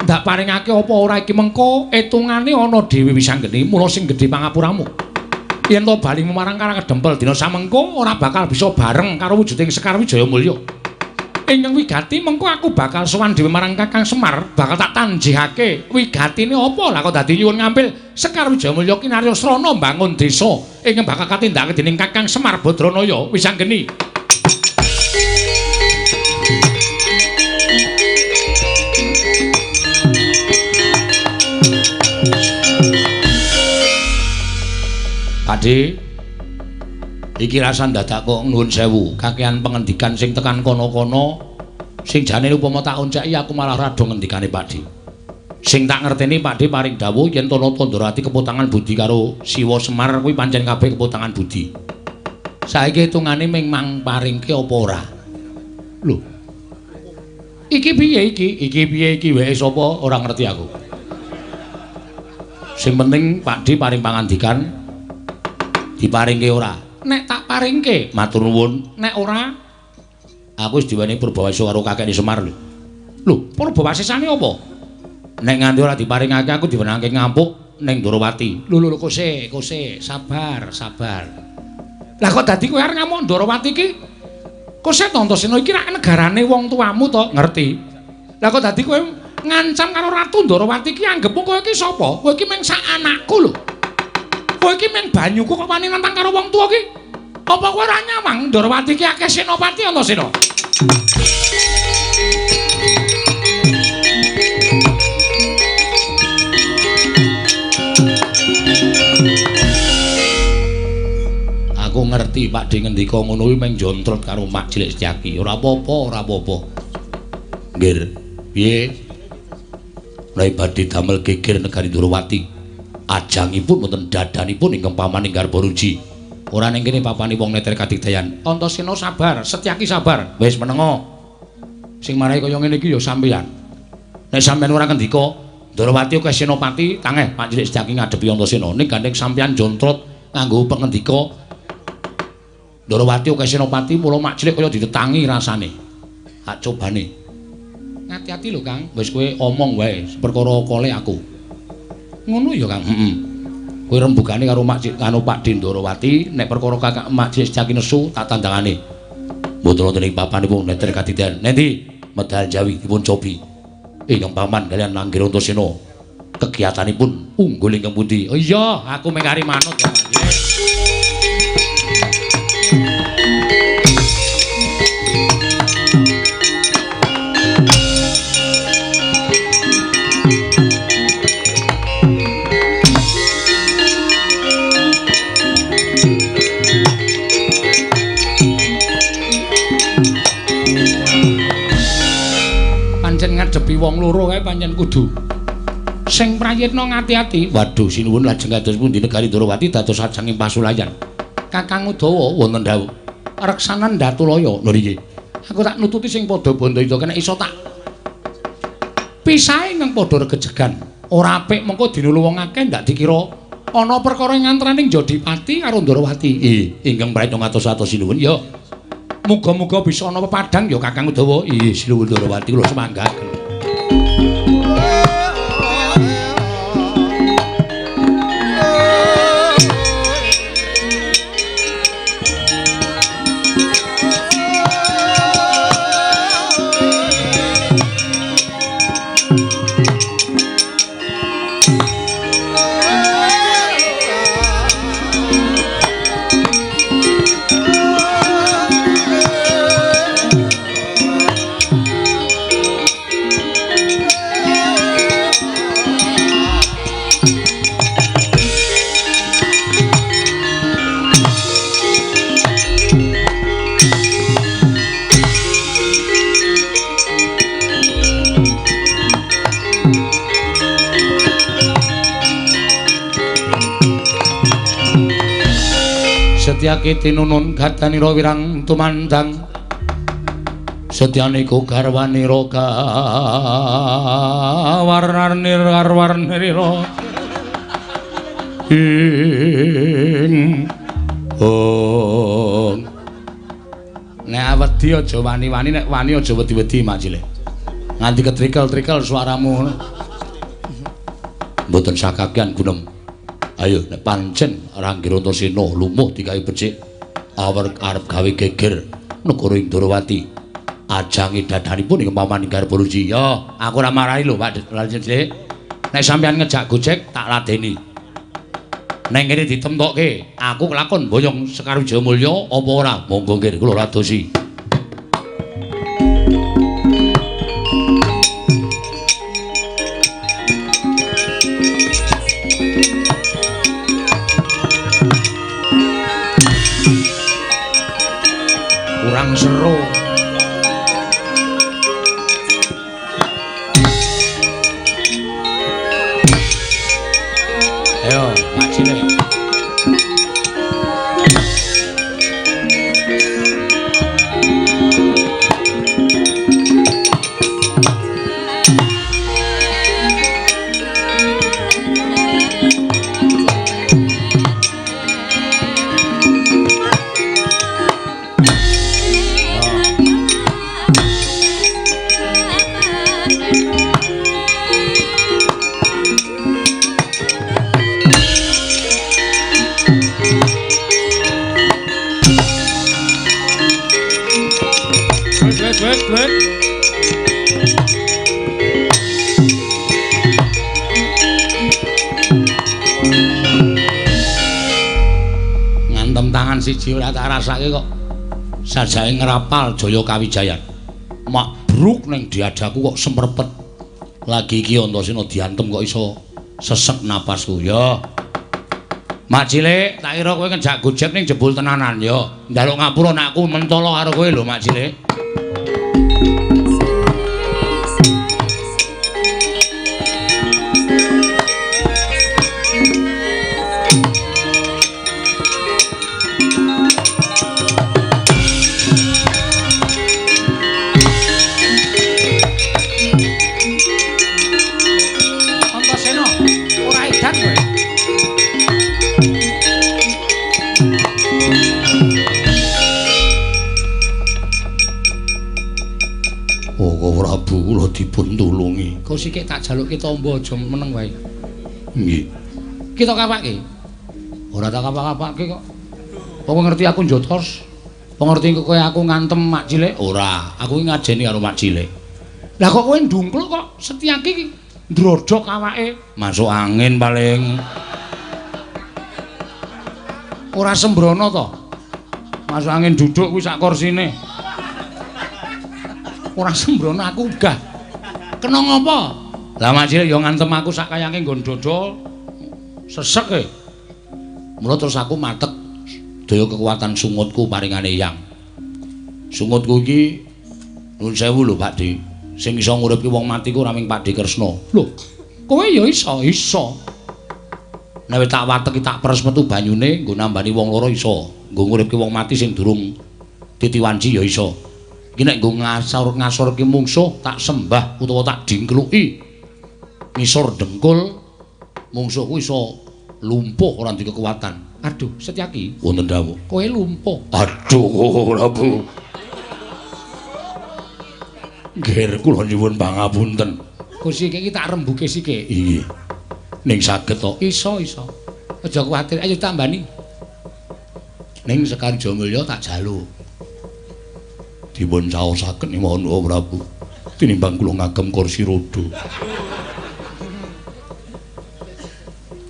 ndak paringake apa ora iki mengko etungane ana dhewe wisanggeni mula sing gedhe pangapuramu. Yen to balimu marang Karang Kedempel dina samengko ora bakal bisa bareng karo wujuding Sekar Wijaya Mulya. Ingkang wigati mengko aku bakal sowan dhewe marang Kakang Semar, bakal tak tanjihake wigatine apa lah kok dadi nyuwun ngampil Sekar Wijaya Mulya kinarya srana mbangun desa ingkang bakal katindakake dening Kakang Semar Badranaya wisanggeni. Pakde, iki rasan dadak kok nuwun sewu, kakehan pengendikan sing tekan kono-kono sing jane upama tak onceki aku malah rada ngendikane Pakde. Sing tak ngerteni Pakde paring dawuh yen to Nata Ndarawati kepotangan budi karo Siwa Semar kuwi pancen kabeh kepotangan budi. Saiki hitungane ming mang paringke apa ora? Lho. Iki piye iki? Iki piye iki weke sapa ora ngerti aku. Sing penting Pakde paring pangandikan diparingke ora? Nek tak paringke matur nuwun, nek ora aku wis diwenehi purbawasa karo kakekne Semar lho. Lho, purbawasane apa? Nek nganti ora diparingake aku diwenangke ngampuk ning Ndarawati. Lho lho kose, kose, sabar, sabar. Lah kok dadi kowe arep ngamuk Ndarawati iki? Kose to Antasena iki rak negarane wong tuamu to, ngerti? Lah kok dadi kowe ngancam karo Ratu Ndarawati iki anggepmu kowe iki sapa? Kowe iki mung sak anakku lho. Kowe iki mung banyuku kok wani nantang karo wong tuwa iki? Apa kowe ora nyawang Ndarawati iki akeh senopati Antasena? Aku ngerti Pakde ngendika ngono kuwi mung jontrot karo Mak Cilik Setyaki. Ora apa-apa, ora apa-apa. Nggih, piye? Nek badhe damel geger negari Ndarawati. Ajangipun wonten dadanipun ingkang paman ing Garbaruji. Ora ning kene papane wong neter kadigdayan. Antasena sabar, Setyaki sabar. Wis menengo. Sing marai kaya ngene iki ya sampeyan. Nek sampeyan ora ngendika, Ndarawati akeh senopati, tangeh Pak Cilik Setyaki ngadepi Antasena. Ning gandeng sampeyan jontrot nganggo pengendika Ndarawati akeh senopati, mula Mak Cilik kaya ditetangi rasane. Tak cobane. Ngati-ati lho, Kang. Wis kowe omong wae perkara kole aku. Ngono ya, Kang. Heeh. Kowe rembugane karo Mak Cik karo Pakde Ndarawati, nek perkara kakak Mak Cik Setyaki nesu tak tandangane. Mboten wonten ing papanipun neter kadidan. Nendi medal Jawi dipun cobi. Ingkang paman kaliyan Langgir Antasena. Kegiatanipun unggul ingkang pundi? Oh iya, aku mung kari manut ya, Pak. Pancen ngadepi wong loro kae pancen kudu sing prayitna ngati-ati. Waduh, sinuwun lajeng kados pundi negari Ndarawati dados ajanging pasulayan. Kakang Udawa wonten dawuh reksanan Datulaya. Lho niki. Aku tak nututi sing padha bandayuda kena iso tak pisahe ingkang padha regejegan. Ora apik mengko dinulu wong akeh ndak dikira ana perkara ing antaraning Jodipati karo Ndorowati. Ingkang prayitna ngatos-atos sinuwun ya. Muga-muga bisa ana pepadang ya Kakang Udawa. Ih, sinuwun Ndorowati kula semanggaken. Setyaki tinunun gadanira wirang tumandang setyaniku garwanira gawarnir garwarnira ing ong. Nek wedi aja wani-wani, nek wani aja wedi-wedi Mak Cilik. Nganti ketrikel-trikel suaramu. Mboten sakakean gunem. Ayo nek pancen Rangga Antasena lumuh digawe becik awar arep gawe geger negara ing Ndorowati. Ajange dadanipun ing paman garba ruci. Ya, aku ora marahi lho Pak Cilik. Nek sampeyan ngejak gojek tak ladeni. Neng kene ditemtokke, aku kelakon boyong Sekar Wijayamulya apa ora? Monggo nggih kula radosi. Kurang seru. Ayo, Mak Cilik. Ngantem tangan siji ora tak rasake kok sajake ngrapal Jaya Kawijayan. Makbruk ning diadaku kok semrepet. Lagi iki Antasena diantem kok iso sesek napasku. Ya. Mak Cilik, tak kira kowe ngejak gojek ning jebul tenanan ya. Njaluk ngapura nek aku mentolo karo kowe lho Mak Cilik. Antasena, ora edan kowe. Oh, Prabu kula dipun tulungi. Kok sikik tak jalukke tombo aja meneng wae. Nggih. Kita kapake. Ora tak kapak-kapake kok. Apa ngerti aku njotos? Apa ngerti kowe aku ngantem Mak Cilik? Ora, aku iki ngajeni karo Mak Cilik. Lah kok kowe ndungkluk kok Setyaki iki ndrodhok awake? Masuk angin paling. Ora sembrono to. Masuk angin duduk kuwi sak korsine. Ora sembrono aku ugah. Kena ngopo? Lah Mak Cilik ya ngantem aku sak kayange nggon dodol. Sesek e. Mula terus aku matek daya kekuatan sungutku paringane Eyang. Sungutku iki nuwun sewu lho Pak Di. Sing iso nguripke wong mati ku ora mung Pak Di Kresna. Lho, kowe ya iso, iso. Nek tak wateki tak peres metu banyune nggo nambani wong loro iso. Nggo nguripke wong mati sing durung titiwanci ya iso. Iki nek nggo ngasor-ngasorke mungsuh tak sembah utawa tak dingkluki. Ngisor dengkul mungsuhku iso lumpuh ora duwe kekuatan. Aduh, Setyaki, wonten dawuh. Kowe lumpuh. Aduh, Prabu. Nggih, kula nyuwun pangapunten. Gusti iki tak rembuke sike. Inggih. Ning saged to? Iso, iso. Aja kuwatir, ayo tambani. Ning Sekar Wijayamulya tak jaluk. Dipun caosaken nyuwun Prabu. Tinimbang kula ngagem kursi roda.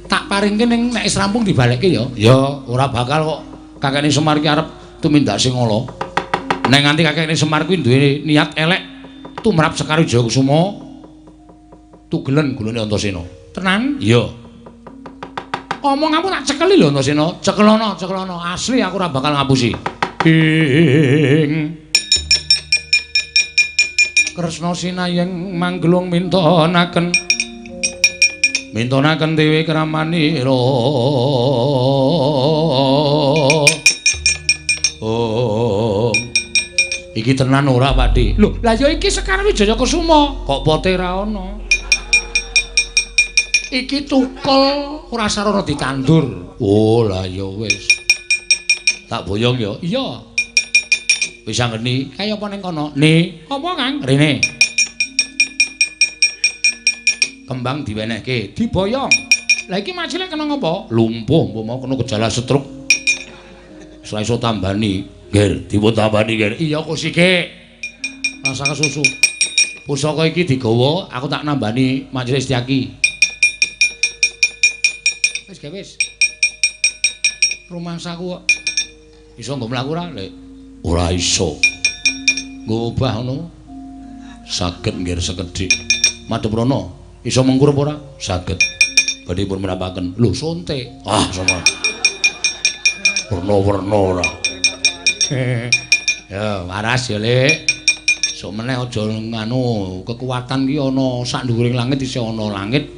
Tak paringke ning nek wis rampung dibalekke ya. Ya, ora bakal kok. Kakekne Semar ki arep tumindak sing ala. Nek nganti kakekne Semar kuwi duwe niat elek tumrap Sekar Wijayakusuma tugelen gulune Antasena. Tenan? Iya. Omonganmu tak cekeli lho Antasena. Cekelono, cekelono. Asli aku ora bakal ngapusi. Ing Kresna sinayeng manggelung mintonaken mintonaken dewi kramanira. Oh. Iki tenan ora, Pakde? Lho, lah ya iki Sekar Wijayakusuma. Kok pote ra ana? Iki tukul ora sarana ditandur. Oh, lah ya wis. Tak boyong ya. Iya. Wis anggeni, kaya apa ning kono? Ni, apa Kang? Rene. Kembang diwenehke, diboyong. Lah iki macile kena ngopo? Lumpuh, mbok mau kena gejala stroke. Wis ora iso tambani. Nggih, dipun tambani nggih. Iya kusike. Rasa kesusu. Pusaka iki digawa, aku tak nambani Majelis Setyaki. Wis gawe wis. Rumangsaku kok iso nggo mlaku ora, Lek? Ora iso. Nggo obah ngono. Saged nggih sekedhik. Madhep rono. Iso mengkur apa ora? Saged. Badhe pun menapaken. Lho, sonte. Ah, sama. Werna-werna ora. Ya, waras ya, Lek. Sok meneh aja nganu, kekuatan ki ana sak dhuwuring langit isih ana langit.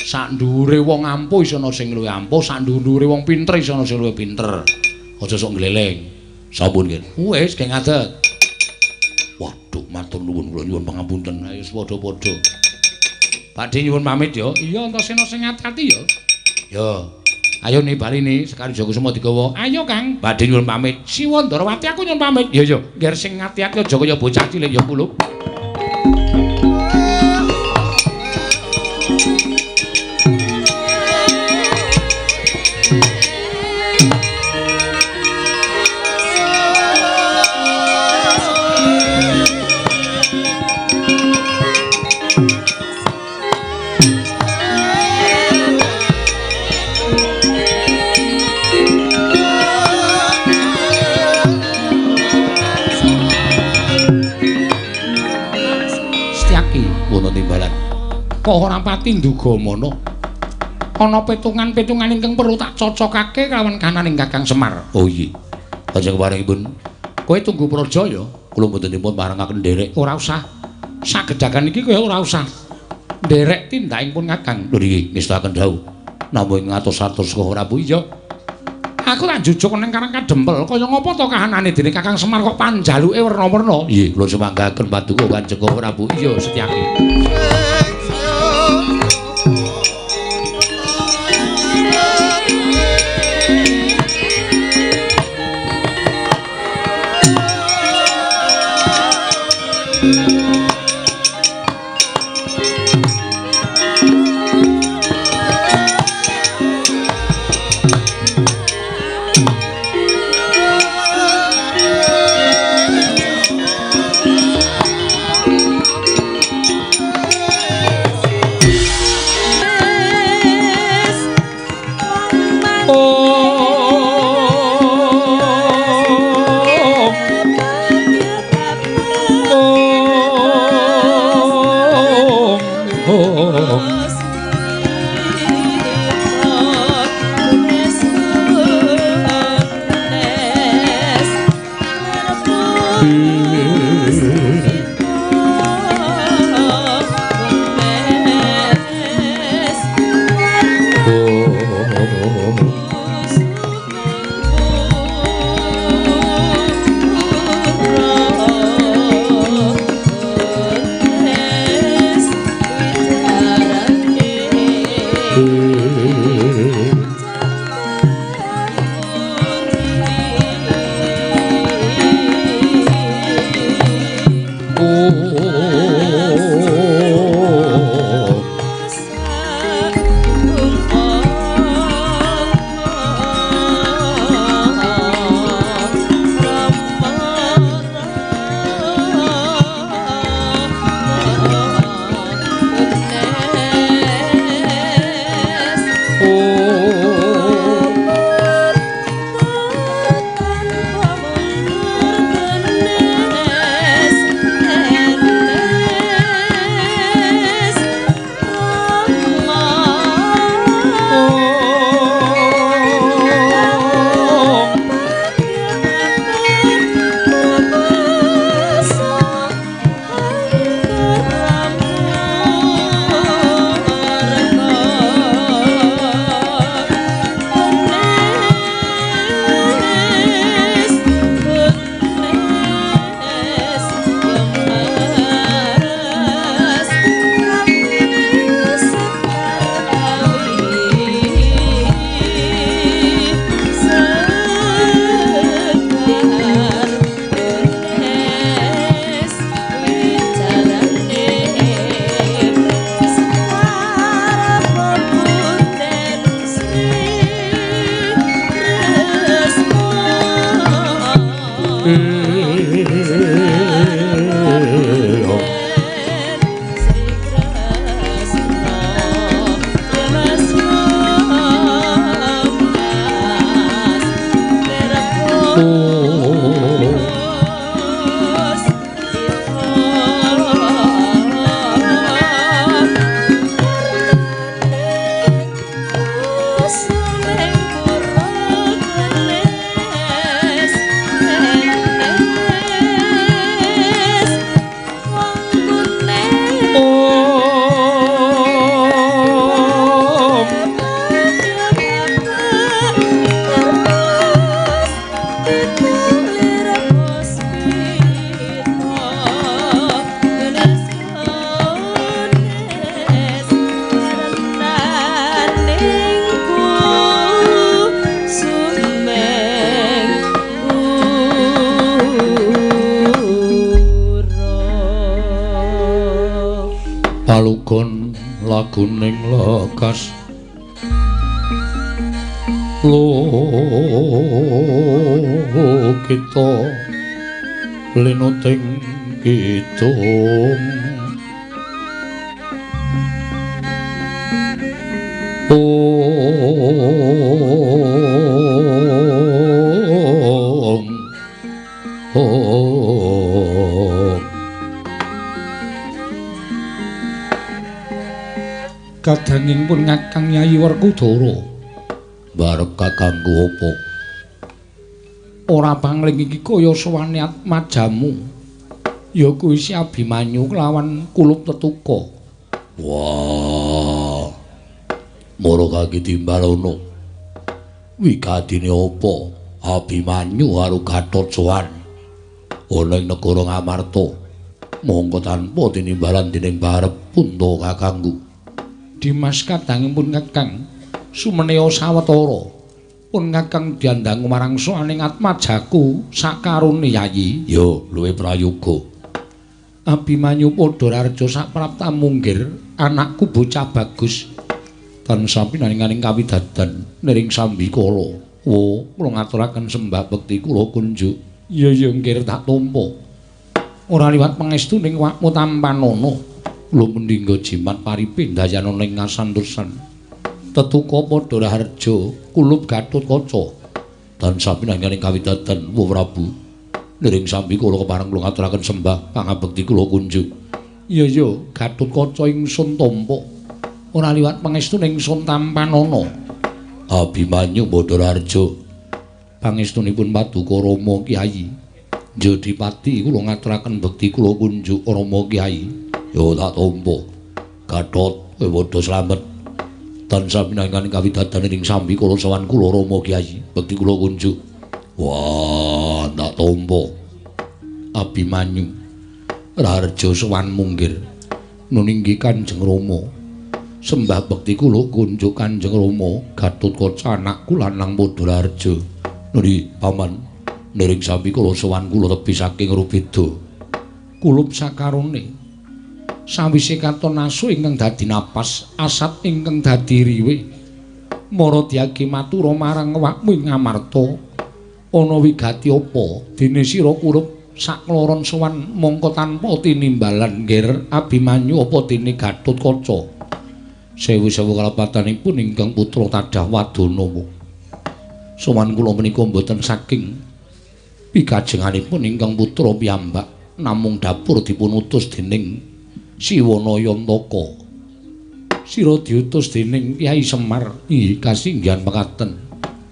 Sak dhuwure wong ampuh isih ana sing luwih ampuh, sak dhuwure wong pinter isih ana sing luwih pinter. Aja sok ngleleng. Sampun, nggih. Wis, geng ngadeg. Waduh, matur nuwun kula nyuwun pangapunten. Ayo padha-padha. Pakde nyuwun pamit ya. Iya, Antasena sing ati-ati ya. Ya. Ayo nih bali nih, Sekar Wijayakusuma digawa. Ayo Kang. Badhe nyuwun pamit. Siwa Ndarawati aku nyuwun pamit. Ya ya, ngger sing ati-ati aja kaya bocah cilik ya kulup. Kok ora pati nduga mono. Ana petungan-petungan ingkang perlu tak cocokake kalawan kananing Kakang Semar. Oh iya. Kanjeng paringipun. Kowe tunggu praja ya. Kula mboten dipun parengaken nderek. Ora usah. Sagedhagan iki kowe ora usah nderek tindakipun Kakang. Lho nggih, ngestakaken dawuh. Namung ngatos-atos kok Prabu. Iya. Aku tak njujuk ning Karang Kadempel. Kaya ngapa to kahanane dening Kakang Semar kok panjaluke werna-werna? Nggih, kula sumanggaken paduka Kanjeng Prabu. Iya, Setyaki. Palugon laguning lekas kita linuting kidung. Om Om. Kadanging pun Kakang Yayi Werkudara barep kakangku apa? Ora pangling iki kaya sowane atmajamu. Ya kuwi si Abimanyu kelawan kulup tetuka. Wah. Mara kaki timbalono. Wigatine apa? Abimanyu karo Gatot sowan ana ing negara Ngamarta. Mongko tanpa tinimbalan dening barep punta kakangku. Dimas kadangipun Kakang sumeneya sawetara pun Kakang diandangu marang sowaning atmajaku sakarone Yayi. Ya luwe prayoga. Abimanyu padha rareja saprapta munggir anakku bocah bagus tansah pinaringaning kawidadan niring sambikala. Wo kula ngaturaken sembah bekti kula kunjuk. Iya ya nggir tak tampa. Ora liwat pangestuning wakmu tampanana. Kula mendingga jimat paripe ndayana ing ngasantosan. Tetuka padha raharja kulup Gatotkaca. Tansah pinanganing kawidadan Wa Prabu. Niring sambi kula kepareng kula ngaturaken sembah pangabekti kula kunjuk. Iya ya Gatotkaca ingsun tampa. Ora liwat pangestuning ingsun tampanana. Abimanyu padha raharja pangestunipun paduka Rama Kyai. Jodipati kula ngaturaken bekti kula kunjuk Rama Kyai. Ya tak tampa. Gatot kowe padha slamet. Tansah pinanganing kawidadan ing sambi kula sowan kula Rama Kyai. Bekti kula kunjuk. Wah, tak tampa. Abimanyu raharja sowan munggir. Nuninggi Kanjeng Rama. Sembah bekti kula kunjuk Kanjeng Rama. Gatotkaca anakku lanang padha raharja. Nuri paman niring sambi kula sowan kula tebi saking Rubeda. Kulup sakarone. Sawise katon asu ingkang dadi napas, asat ingkang dadi riwe. Mara diagi matura marang awakmu ing Ngamarta. Ana wigati apa dene sira kurup sakloron sowan mongko tanpa tinimbalan nggir Abimanyu apa dene Gatotkaca. Sewu-sewu kalepatanipun ingkang putra tadah wadana. Sowan kula menika mboten saking pikajenganipun ingkang putra piyambak, namung dapur dipun utus dening Siwana Yantaka. Sira diutus dening Kyai Semar. Inggih kasinggihan mekaten.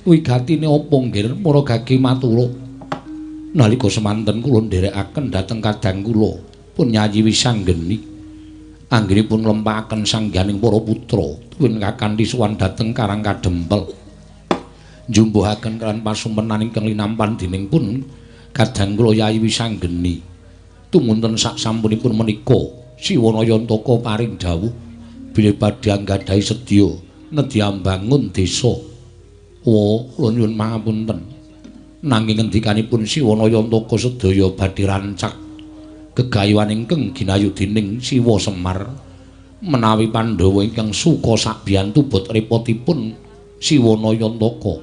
Wigatine apa nggir mara gage matura. Nalika semanten kula nderekaken dhateng kadang kula pun Yayi Wisanggeni. Anggenipun nglempakaken sangganing para putra tuwin kakanthi sowan dhateng Karang Kadempel. Njumbuhaken kelan pasumenan ingkang linampan dening pun kadang kula Yayi Wisanggeni. Tumunten sak sampunipun menika Siwana Yantaka paring dawuh bilih badhe anggadhahi sedya nedhi ambangun desa. Wa kula nyuwun pangapunten. Nanging ngendikanipun Siwana Yantaka sedaya badhe rancak gegayuhan ingkang ginayu dening Siwa Semar menawi Pandhawa ingkang suka sabiyantu bot repotipun Siwana Yantaka.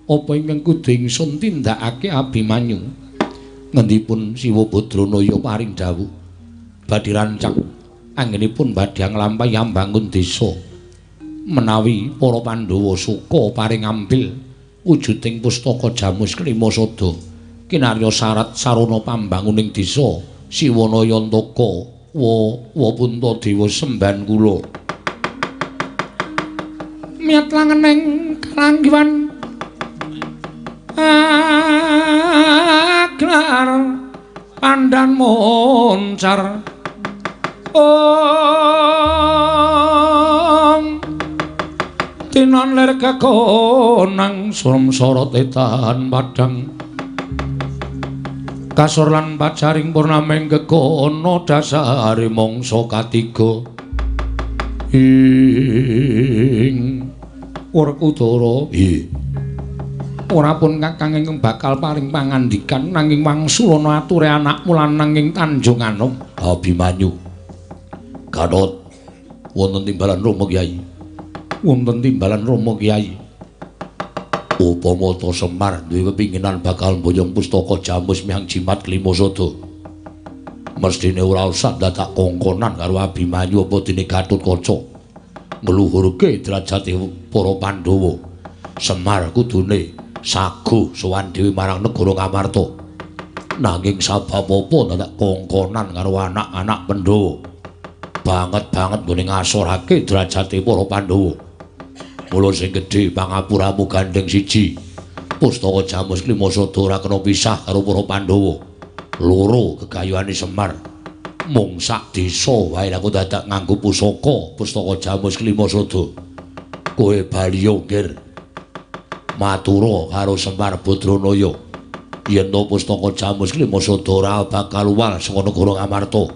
Apa ingkang kudu ingsun tindakake Abimanyu? Ngendipun Siwa Badranaya paring dawuh badhe rancang anggenipun badhe nglampahi ambangun desa. Menawi para Pandhawa suka paring ambil wujuding pustaka Jamus Klima Sada kinarya syarat sarana pambanguning desa Siwanayantaka wa wa Puntadewa semban kula. Miyat langeneng karanggiwan aglar pandan moncar om tinon lir kekonang surem sorot etan padang kasur lan pacaring purnaming kekono dasare mangsa katiga ing Werkudara. Ora pun kakang ingkang bakal paring pangandikan nanging wangsulana ature anakmu lan nanging Tanjung Anom. Abimanyu. Gatot wonten timbalan Rama Kyai. Wonten timbalan Rama Kyai. Upama ta Semar duwe pepinginan bakal mboyong pustaka Jamus miyang Jimat Klima Sada. Mesthine ora usah dadak kongkonan karo Abimanyu apa dene Gatotkaca. Ngluhurke derajate para Pandhawa. Semar kudune saguh sowan dhewe marang negara Ngamarta. Nanging sabab apa dadak kongkonan karo anak-anak Pandhawa? Banget-banget nggone ngasorake derajate para Pandhawa. Mula sing gedhe pangapuramu gandeng siji. Pustaka Jamus Klima Sada ora kena pisah karo para Pandhawa. Loro gegayuhane Semar. Mung sak desa wae aku dadak nganggo pusaka pustaka Jamus Klima Sada. Kowe baliyo nggir. Matura karo Semar Badranaya yen to pustaka Jamus Klima Sada ora bakal uwal saka negara Ngamarta.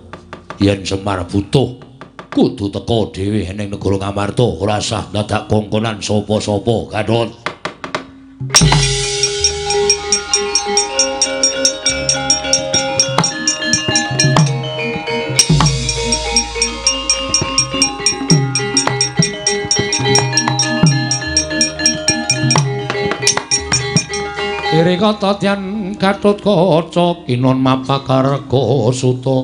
Yen Semar butuh kudu teka dhewe ning negara Ngamarta, ora sah dadak kongkonan sapa-sapa. Gatot. Iri kata tian Gatotkaca kinon mapakarga suta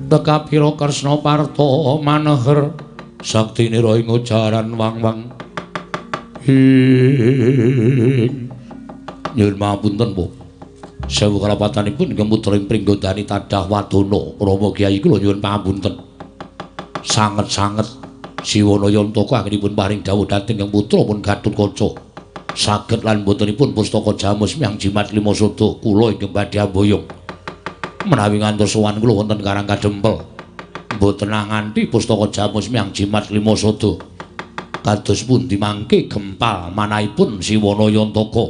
tekapira Kresna Parta maneher saktinira ing ujaran wang-wang. Ing nyuwun pangapunten Bu. Sewu karapatanipun ingkang putra ing Pringgondani tadah wadana Rama Kyai kula nyuwun pangapunten. Sanget-sanget Siwanayantaka anggenipun paring dawuh dhateng ingkang putra pun Gatotkaca. Saged lan botenipun pustaka Jamus miyang Jimat Klima Sada kula ingkang badhe amboyong. Menawi ngantos sowan kula wonten Karang Kadempel, mboten nganti pustaka Jamus miyang Jimat Klima Sada. Kados pundi mangke gempal manahipun Siwanayantaka.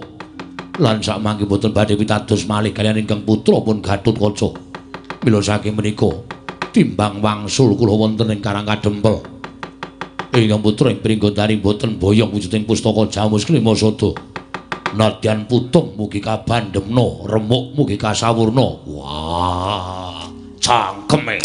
Lan sakmangke mboten badhe pitados malih kaliyan ingkang putra pun Gatotkaca. Mila saking menika timbang wangsul kula wonten ing Karang Kadempel. Ingkang putra ing Pringgondani mboten boyong wujuding pustaka Jamus Klima Sada. Nadyan putung mugi kabandhemna, remuk mugi kasawurna. Wah, cangkeme.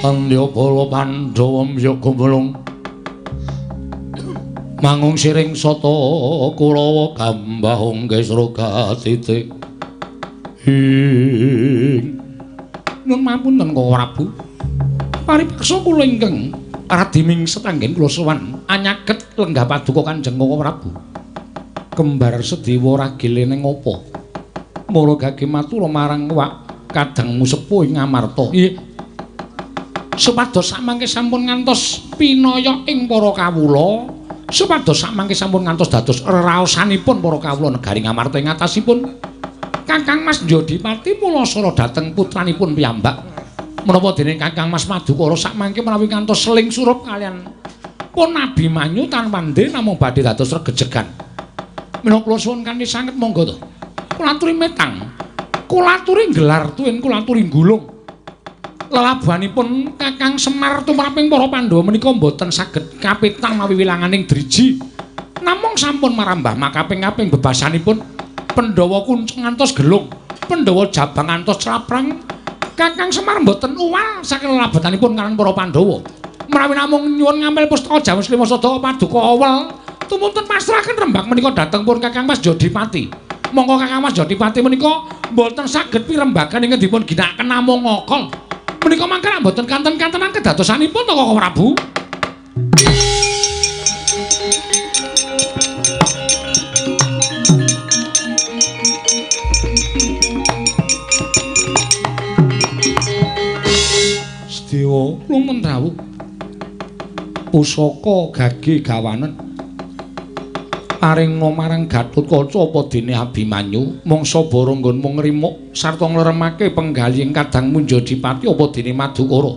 Andya bala Pandhawa mbyuk gumulung mangung siring sata Kurawa gambahung kesra titik. Ing nyuwun pangapunten Koko Prabu. Paripaksa kula ingkang radi mingset anggen kula sowan anyaget lenggah paduka Kanjeng Koko Prabu. Kembar Sedewa ragile ning apa? Mula gage matur marang wak kadangmu sepuh ing Ngamarta. Nggih. Supados samangke sampun ngantos pinaya ing para kawula, supados samangke sampun ngantos dados reraosanipun para kawula negari Ngamarta ing atasipun Kakang Mas Jodipati Pulasara dhateng putranipun piyambak. Menapa dene Kakang Mas Madukara sakmangke menawi ngantos seling surup kaliyan pun Abimanyu tanpa namung badhe dados regejegan. Menawa kula suwun kanthi sanget monggo to. Kula aturi metang, kula aturi nggelar tuwin, kula aturi gulung. Lelabuhanipun Kakang Semar tumraping para Pandhawa menika mboten saged kapitang mawi wilanganing driji. Namung sampun marambah makaping-kaping bebasanipun Pandhawa kuncung ngantos gelung, Pandhawa jabang ngantos claprang. Kakang Semar mboten uwal saking lelabuhanipun kaliyan para Pandhawa. Menawi namung nyuwun ngampil pustaka Jamus Lima Sada paduka awel, tumunten pasrahaken rembag menika dhateng pun Kakang Mas Jodipati. Monggo Kakang Mas Jodipati menika mboten saged pirembagan ingkang dipun ginakaken namung ngokol. Menika mangke rak mboten kanten-kantenan kedadosanipun to Koko Prabu. Sedewa lumen rawuh. Pusaka gage gawanen paring marang Gatotkaca apa dene Abimanyu mangsa bara nggonmu ngrimuk sarta ngleremake penggalih kadang Munjadipati apa dene Madukara.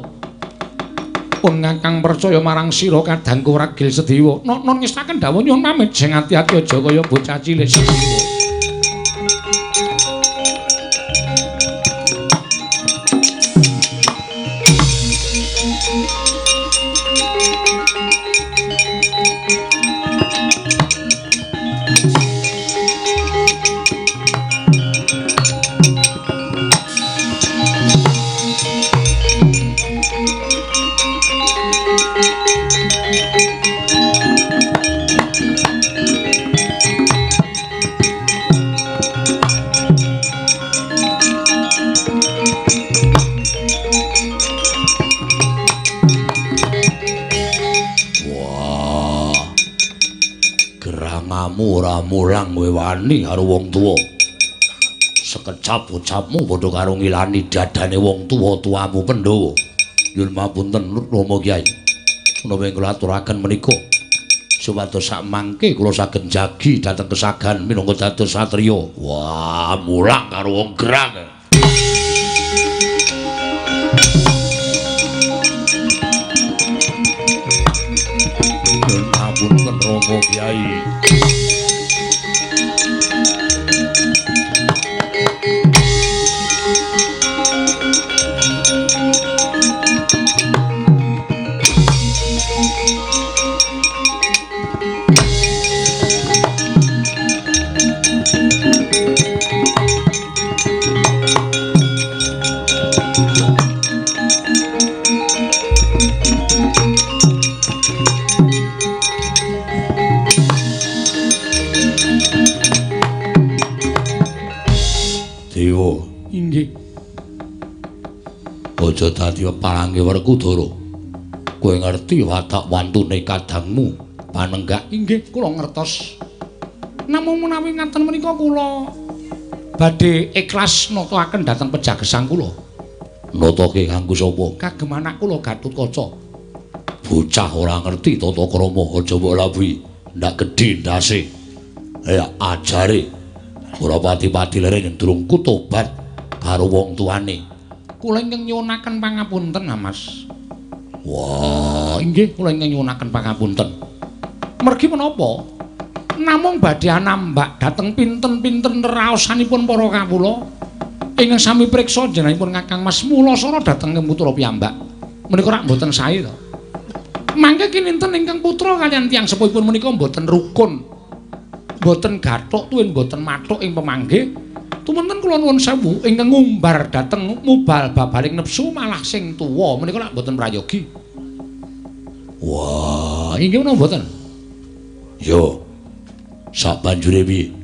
Pun ngakang percaya marang sira kadangku ragil Sedewa. Nok-non ngestaken dawuh nyuwun pamit sing ati-ati aja kaya bocah cilik Sedewa. Ora mulang kowe wani karo wong tuwa. Sekecap-ucapmu padha karo ngilani dadane wong tuwa-tuwamu Pandhawa. Nyuwun pamunten Rama Kyai. Menawi kula aturaken menika supados sak mangke kula saged njagi dhateng kesagan minangka dados satriya. Wah, mulang karo wong gerang. Nyuwun pamunten Rama Kyai. Dewa, inggih. Aja dadi peparange Werkudara. Kowe ngerti watak wantune kadangmu panenggak? Inggih, kula ngertos. Namung menawi ngaten menika kula badhe ikhlas nata-aken dhateng pejagesang kula. Natake kanggo sapa? Kagem anak kula Gatotkaca. Bocah ora ngerti tata krama, aja mbok lawuhi. Ndak gedhe ndase. Ya ajare. Ora pati-pati leren yen durung kutobat karo wong tuane. Kula ingkang nyuwunaken pangapunten, Mas. Wah, inggih kula ingkang nyuwunaken pangapunten. Mergi menapa? Namung badhe anambak dhateng pinten-pinten raosanipun para kawula ingkang sami priksa jenengipun Kakang Mas Mulasara dhateng putra piyambak. Menika rak mboten sae to. Mangke kininten ingkang putra kaliyan tiyang sepuhipun menika mboten rukun. Mboten gathuk tuwin mboten mathuk ing pemanggih. Tumunten kula nuwun sewu ingkang ngumbar dhateng mubal babaling nepsu malah sing tuwa menika lak mboten prayogi. Wah, inggih menapa mboten? Yo. Sak banjure piye?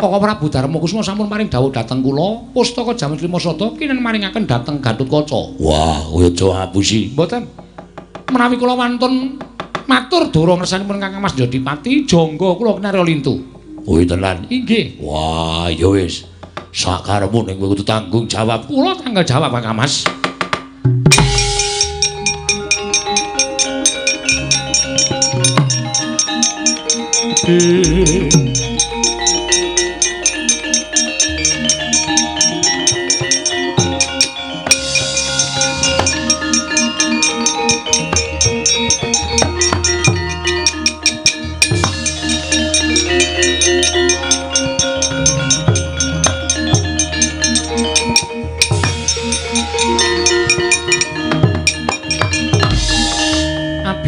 Koko Prabu Darmakusuma sampun paring dawuh dhateng kula, pustaka Jamus Lima Sada kinen maringaken dhateng Gatotkaca. Wah, kowe aja ngapusi. Mboten. Menawi kula wantun matur dura ngersanipun Kakang Mas Jodipati, jangga kula kinarya lintu. Kuwi tenan. Inggih. Wah, ya wis. Sakarepmu ning kowe kudu tanggung jawab. Kula tanggung jawab Kakang Mas.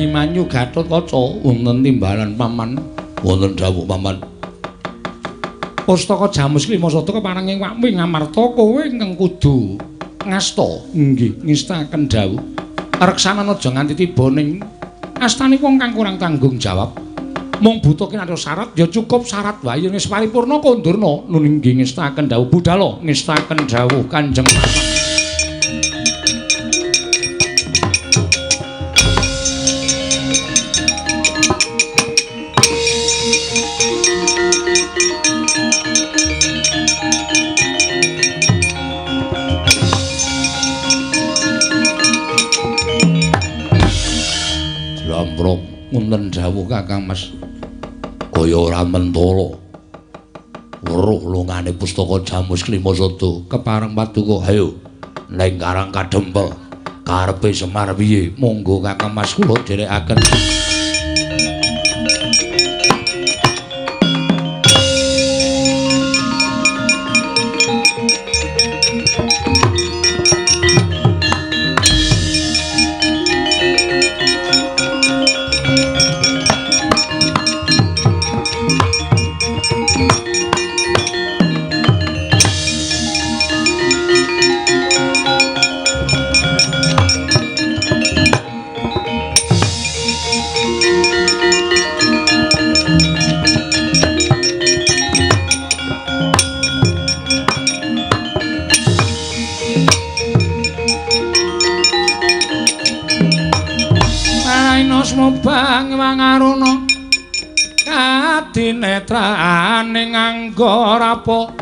Abimanyu Gatotkaca wonten timbalan paman, wonten dawuh paman. Pustaka Jamus Klimasada kepareng ing wakmu Ngamarta kowe ingkang kudu ngasta. Nggih, ngestaken dawuh. Reksanan aja nganti tiba ning astane wong kang kurang tanggung jawab. Mung buta kinarya syarat ya cukup syarat wae yen wis paripurna kondurna. Nun nggih ngestaken dawuh budala, ngestaken dawuh Kanjeng Paman. Wonten dawuh Kakang Mas kaya ora mentala weruh lungane pustaka Jamus Klimasada kepareng paduka. Ayo ning Karang Kadempel karepe Semar piye? Monggo Kakang Mas kula dherekaken. Wangaruna kadinetrane nganggo rapa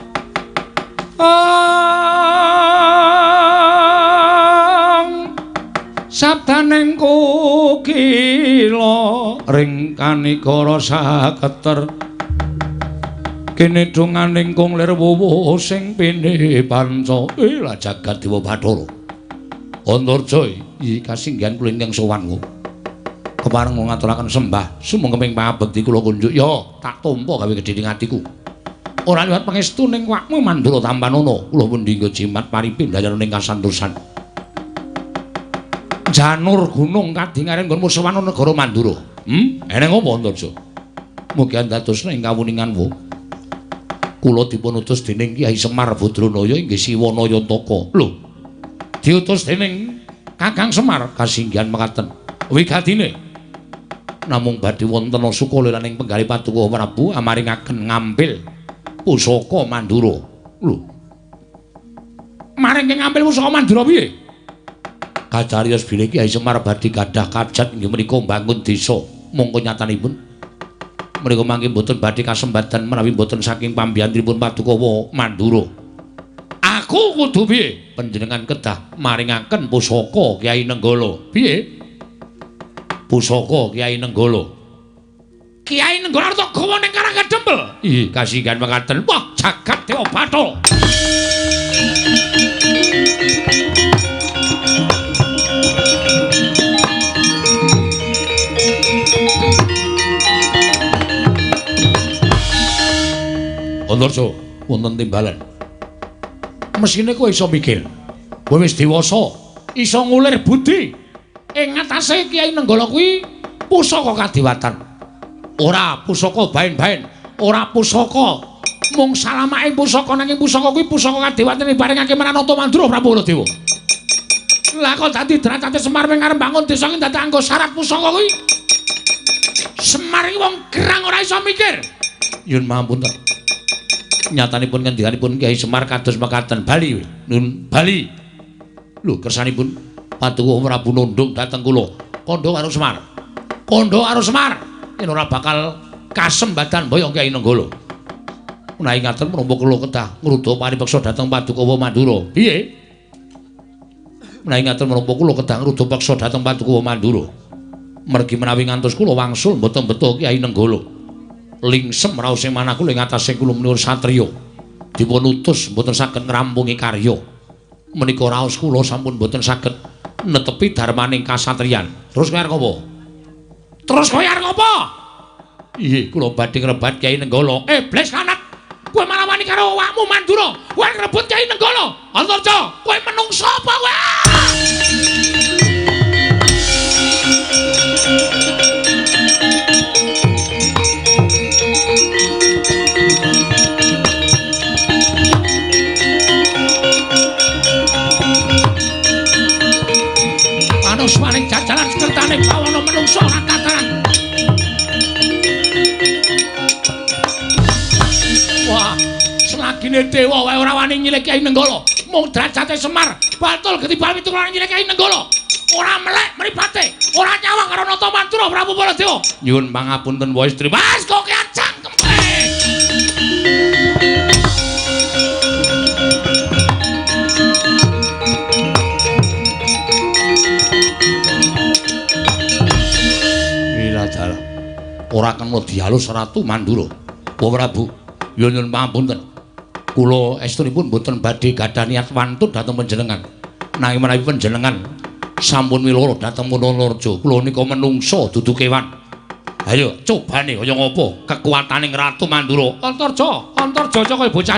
sabdaning kokila ring kanikara saketer kene donganing kung lir wuwuh sing pine panca. Lah jagat dewa Bathara Antarja iki kasinggihan kula ingkang sowan kepareng ngaturaken sembah sumangga pangabekti kula kunjuk ya tak tampa gawe gedhe ing atiku ora liwat pangestu ning wakmu Mandura tampanana kula pundi nggo jimat paripindhayan ning kasantosan janur gunung kadingaren nggonmu sowan negara Mandura. Eneng apa Antarja? Mugi andadosna ing kawuningan wo kula dipun utus dening Kyai Semar Badranaya inggih Siwana Yantaka. Lho, diutus dening Kakang Semar kasinggihan mekaten wigatine namung badhe wonten sukalelaning penggalih Paduka Prabu amaringaken ngambil pusaka Mandura. Lho, maring ngambil pusaka Mandura piye? Kacariyos bilih Kyai Semar badhe gadah kajat inggih menika mbangun desa. Mongko nyatanipun menika mangke mboten badhe kasembadan menawi mboten saking pambiyantunipun Paduka Mandura. Aku kudu piye? Panjenengan kedah maringaken pusaka Kyai Nenggala. Piye? Pusaka Kyai Nenggala. Kyai Nenggala arta gawa ning Karang Kadempel. Ih, kasinggihan mekaten. Wah, jagat dewa Bathara. Antarja, wonten timbalan. Mesine kowe iso mikir. Kowe wis dewasa, iso ngulir budi. Ing ngatasé Kyai Nenggala kuwi pusaka kadewatan. Ora pusaka baen-baen, ora pusaka mung salamake pusaka nanging pusaka kuwi pusaka kadewatan diparingake marang Nata Mandura Prabu Baladewa. Lah kok dadi derajate Semar ming arep bangun desa iki dadak anggo syarat pusaka kuwi. Semar iki wong gerang ora iso mikir. Nyun mahapunten. Nyatanipun ngendikanipun Kyai Semar kados mekaten. Bali, nun bali. Lho kersanipun Paduka Prabu nundung dhateng kula. Kandha karo Semar. Kandha karo Semar yen ora bakal kasembadan boyong Kyai Nenggala. Menawi ngaten menapa kula kedah ngruda paripeksa dhateng Paduka Mandura. Piye? Menawi ngaten menapa kula kedah ngruda peksa dhateng Paduka Mandura. Mergi menawi ngantos kula wangsul mboten beto Kyai Nenggala. Lingsem raos ing manah kula ing atase kula menika satriya. Dipun utus mboten saged ngrampungi karya. Menika raos kula sampun mboten saged netepi darmaning kasatriyan. Terus kowe arep ngopo? Terus kowe arep ngopo? Inggih, kula badhe ngrebat Kyai Nenggala. Iblis lanat. Kowe malah wani karo awakmu Mandura. Kowe ngrebut Kyai Nenggala. Antarja, kowe menungso apa kowe? Dewa wae ora wani nyilih Kyai Nenggala. Mung derajate Semar, batul getibal pitu ora nyilih Kyai Nenggala. Ora melek mripate, ora nyawang karo Nata Mandura Prabu Baladewa. Nyuwun pangapunten wae istri. Mas kok cangkeme. Dalah. Ora kena dialus Ratu Mandura. Wa Prabu, nyuwun pangapunten. Kula estunipun mboten badhe gadah niat wantun dhateng panjenengan. Nanging menawi panjenengan sampun miloro dhateng Munanareja, kula nika menungsa dudu kewan. Ayo cobane kaya ngapa kekuataning Ratu Mandura. Antarja, Antarja kaya bocah.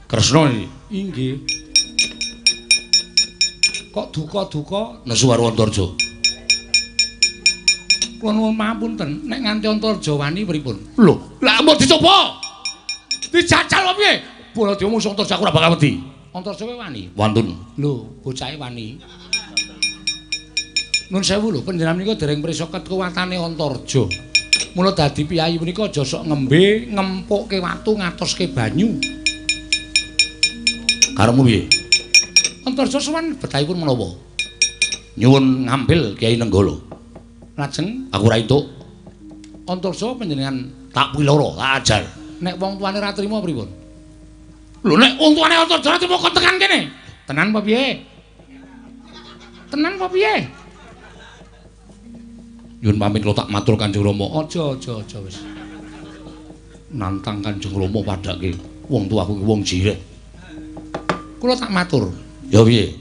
Kresna iki. Inggih. Kok duka-duka nesu karo Antarja. Kula nuwun pangapunten, nek nganti Antarja wani pripun? Lho, lah mbok dicoba. Dijajal apa piye? Baladewa musuh Antarja aku ora bakal wedi. Antarja kowe wani? Wantun. Lho, bocahe wani. Nun sewu lho, panjenengan menika dereng prisa kekuwatane Antarja. Mula dadi piyayi menika aja sok ngembe, ngempukke watu, ngatoske banyu. Karepmu piye? Antarja sowan betahipun menapa? Nyuwun ngambil Kyai Nenggala. Lajeng aku ora entuk. Antarja panjenengan tak piloro, tak ajar. Nek wong tuane ora trima pripun? Lho nek wong tuane Antarja ora trima kon tekan kene. Tenan apa piye? Tenan apa piye? Nyuwun pamit kula tak matur Kanjeng Rama. Aja aja aja wis. Nantang Kanjeng Rama padake wong tuaku ki wong jireh. Kula tak matur. Ya piye?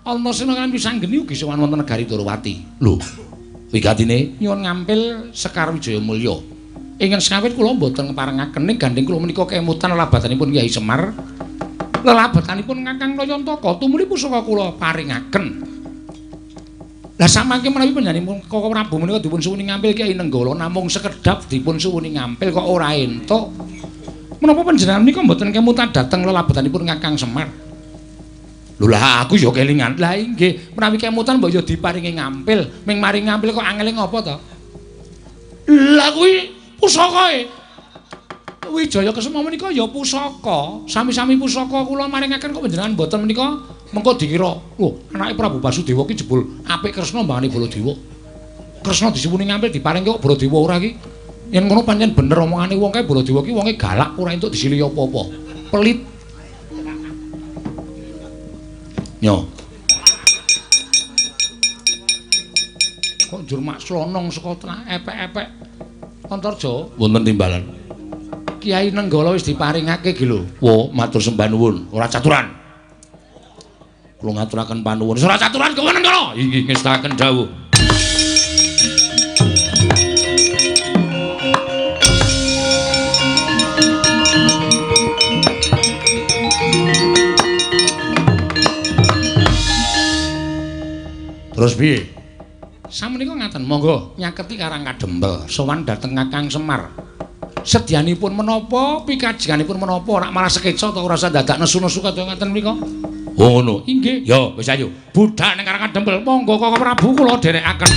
Antasena kan pisanggeni ugi sowan wonten negari Dwarawati. Lho, wigatine nyuwun ngampil Sekar Wijaya Mulya. Ingkang sengawit kula mboten ngeparengaken ning gandeng kula menika kemutan lelabatanipun Kyai Semar. Lelabatanipun Kakang Layantaka tumuli pusaka kula paringaken. Lah samangke menawi panjenenganipun Koko Prabu menika dipun suwuni ngampil Kyai Nenggala namung sekedhap dipun suwuni ngampil kok ora entuk. Menapa panjenengan menika mboten kemutan dhateng lelabatanipun Kakang Semar? Lho lah aku ya kelingan. Lah inggih, menawi kemutan mbok ya diparingi ngampil, ming maring ngampil kok angele ngopo to? Lah kuwi pusakae. Wijaya Kesuma menika ya pusaka. Sami-sami pusaka kula maringaken kok panjenengan mboten menika mengko dikira, lho anake Prabu Basudewa ki jebul apik Kresna mbangane Baladewa. Kresna disuwuni ngampil diparingke kok Baladewa ora ki. Yen ngono pancen bener omongane wong kae Baladewa ki wonge galak ora entuk disilihi apa-apa. Pelit. Nyo. Kok njur mak slonong saka epek-epek Antarja wonten timbalan. Kyai Nenggala wis diparingake iki lho. Wo, matur sembah nuwun, ora caturan. Kula ngaturaken panuwun. Ora caturan kowe Nenggala. Inggih ngestakaken dawuh. Terus piye? Samenika ngaten, monggo nyaketi Karang Kadempel, sowan dhateng Kakang Semar. Sedyanipun menapa, pikajenganipun menapa, ora malah sekeca ta ora usah dadak nesu-nesu kaya ngaten menika. Oh ngono. Inggih. Ya, wis ayo. Budhak ning Karang Kadempel, monggo Koko Prabu kula dherekaken.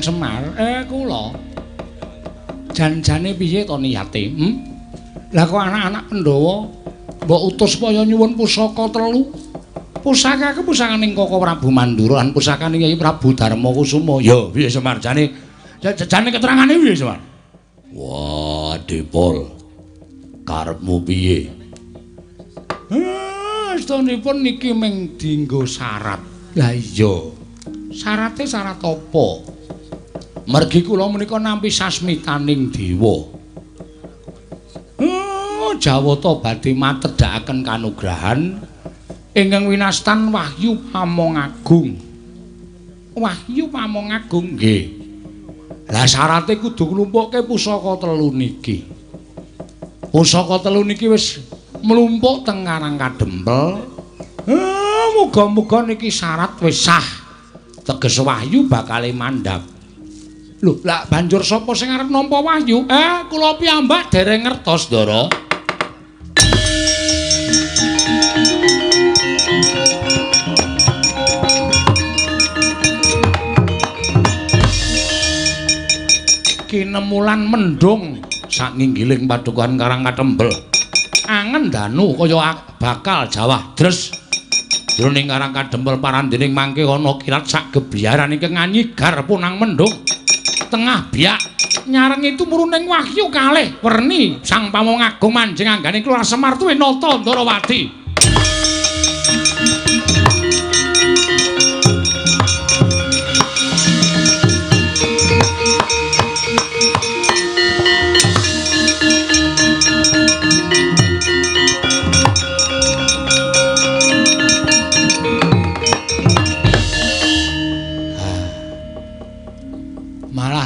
Semar? Kula. Janjane piye to niyate? Lah kok anak-anak Pandhawa mbok utus supaya nyuwun pusaka telu? Pusaka ku pusakaning Koko Prabu Mandura lan pusakane Kyai Prabu Darma Kusuma. Ya, piye Semar jane? Jane keterangane piye Semar? Wah, Depol. Karepmu piye? Astunipun niki mung dienggo syarat. Lah iya. Syarate syarat apa? Mergi kula menika nampi sasmitaning dewa. Jawata badhe matedhakaken kanugrahan ingkang winastan Wahyu Pamong Agung. Wahyu Pamong Agung nggih. Lah syarate kudu nglumpukke pusaka telu niki. Pusaka telu niki wis mlumpuk teng Karang Kadempel. Muga-muga niki syarat wis sah. Teges wahyu bakale mandhap. Lho, lah banjur sapa sing arep nampa wahyu? Kula piyambak dereng ngertos, Ndara. Kinemulan mendung saknginggiling padukuhan Karang Katembel. Angen danu kaya bakal jawah dres. Jroning Karang Kadempel parandening mangke ana kilat sak gebiaran ingkang nganyigar punang mendung. Tengah biak nyarengi tumuruning wahyu kalih werni Sang Pamong Agung manjing anggane Kelurahan Semar tuwe nata Ndarawati.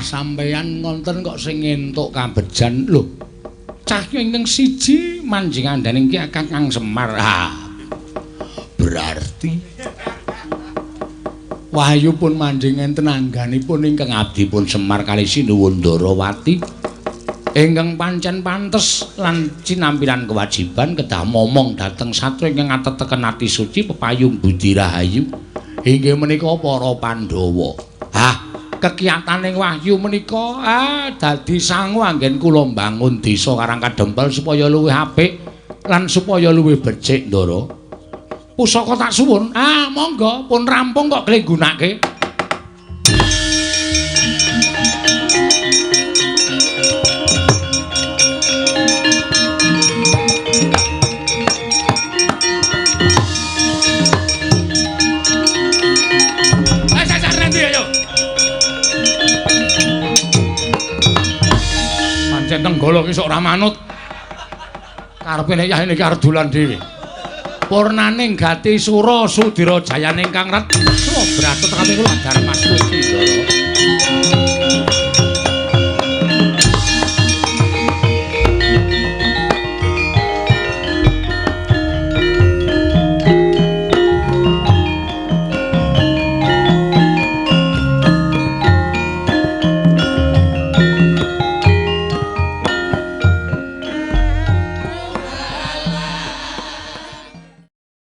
Sampeyan ngonten kok sing entuk kabejan lho. Cahya ingkang siji manjing andhaning ki Kakang Semar. Ha. Berarti wahyu pun manjing enten angganipun ingkang abdipun Semar kalih Sinuwun Ndarawati ingkang pancen pantes lan cinampilan kewajiban kedah momong dhateng satya ingkang ateteken ati suci pepayung budi rahayu inggih menika para Pandhawa. Hah, kekiyataning wahyu menika dadi sangu anggen kula mbangun desa Karang Kadempel supaya luwih apik lan supaya luwih becik, Ndara. Pusaka tak suwun. Monggo pun rampung kok kle nggunake. Pancen Tenggala ki sok ora manut. Karepe nek yah niki arep dolan dhewe. Purnaning gati sura sudira jayaning kang ret. Bratut kami kula Darmastuti Ndara.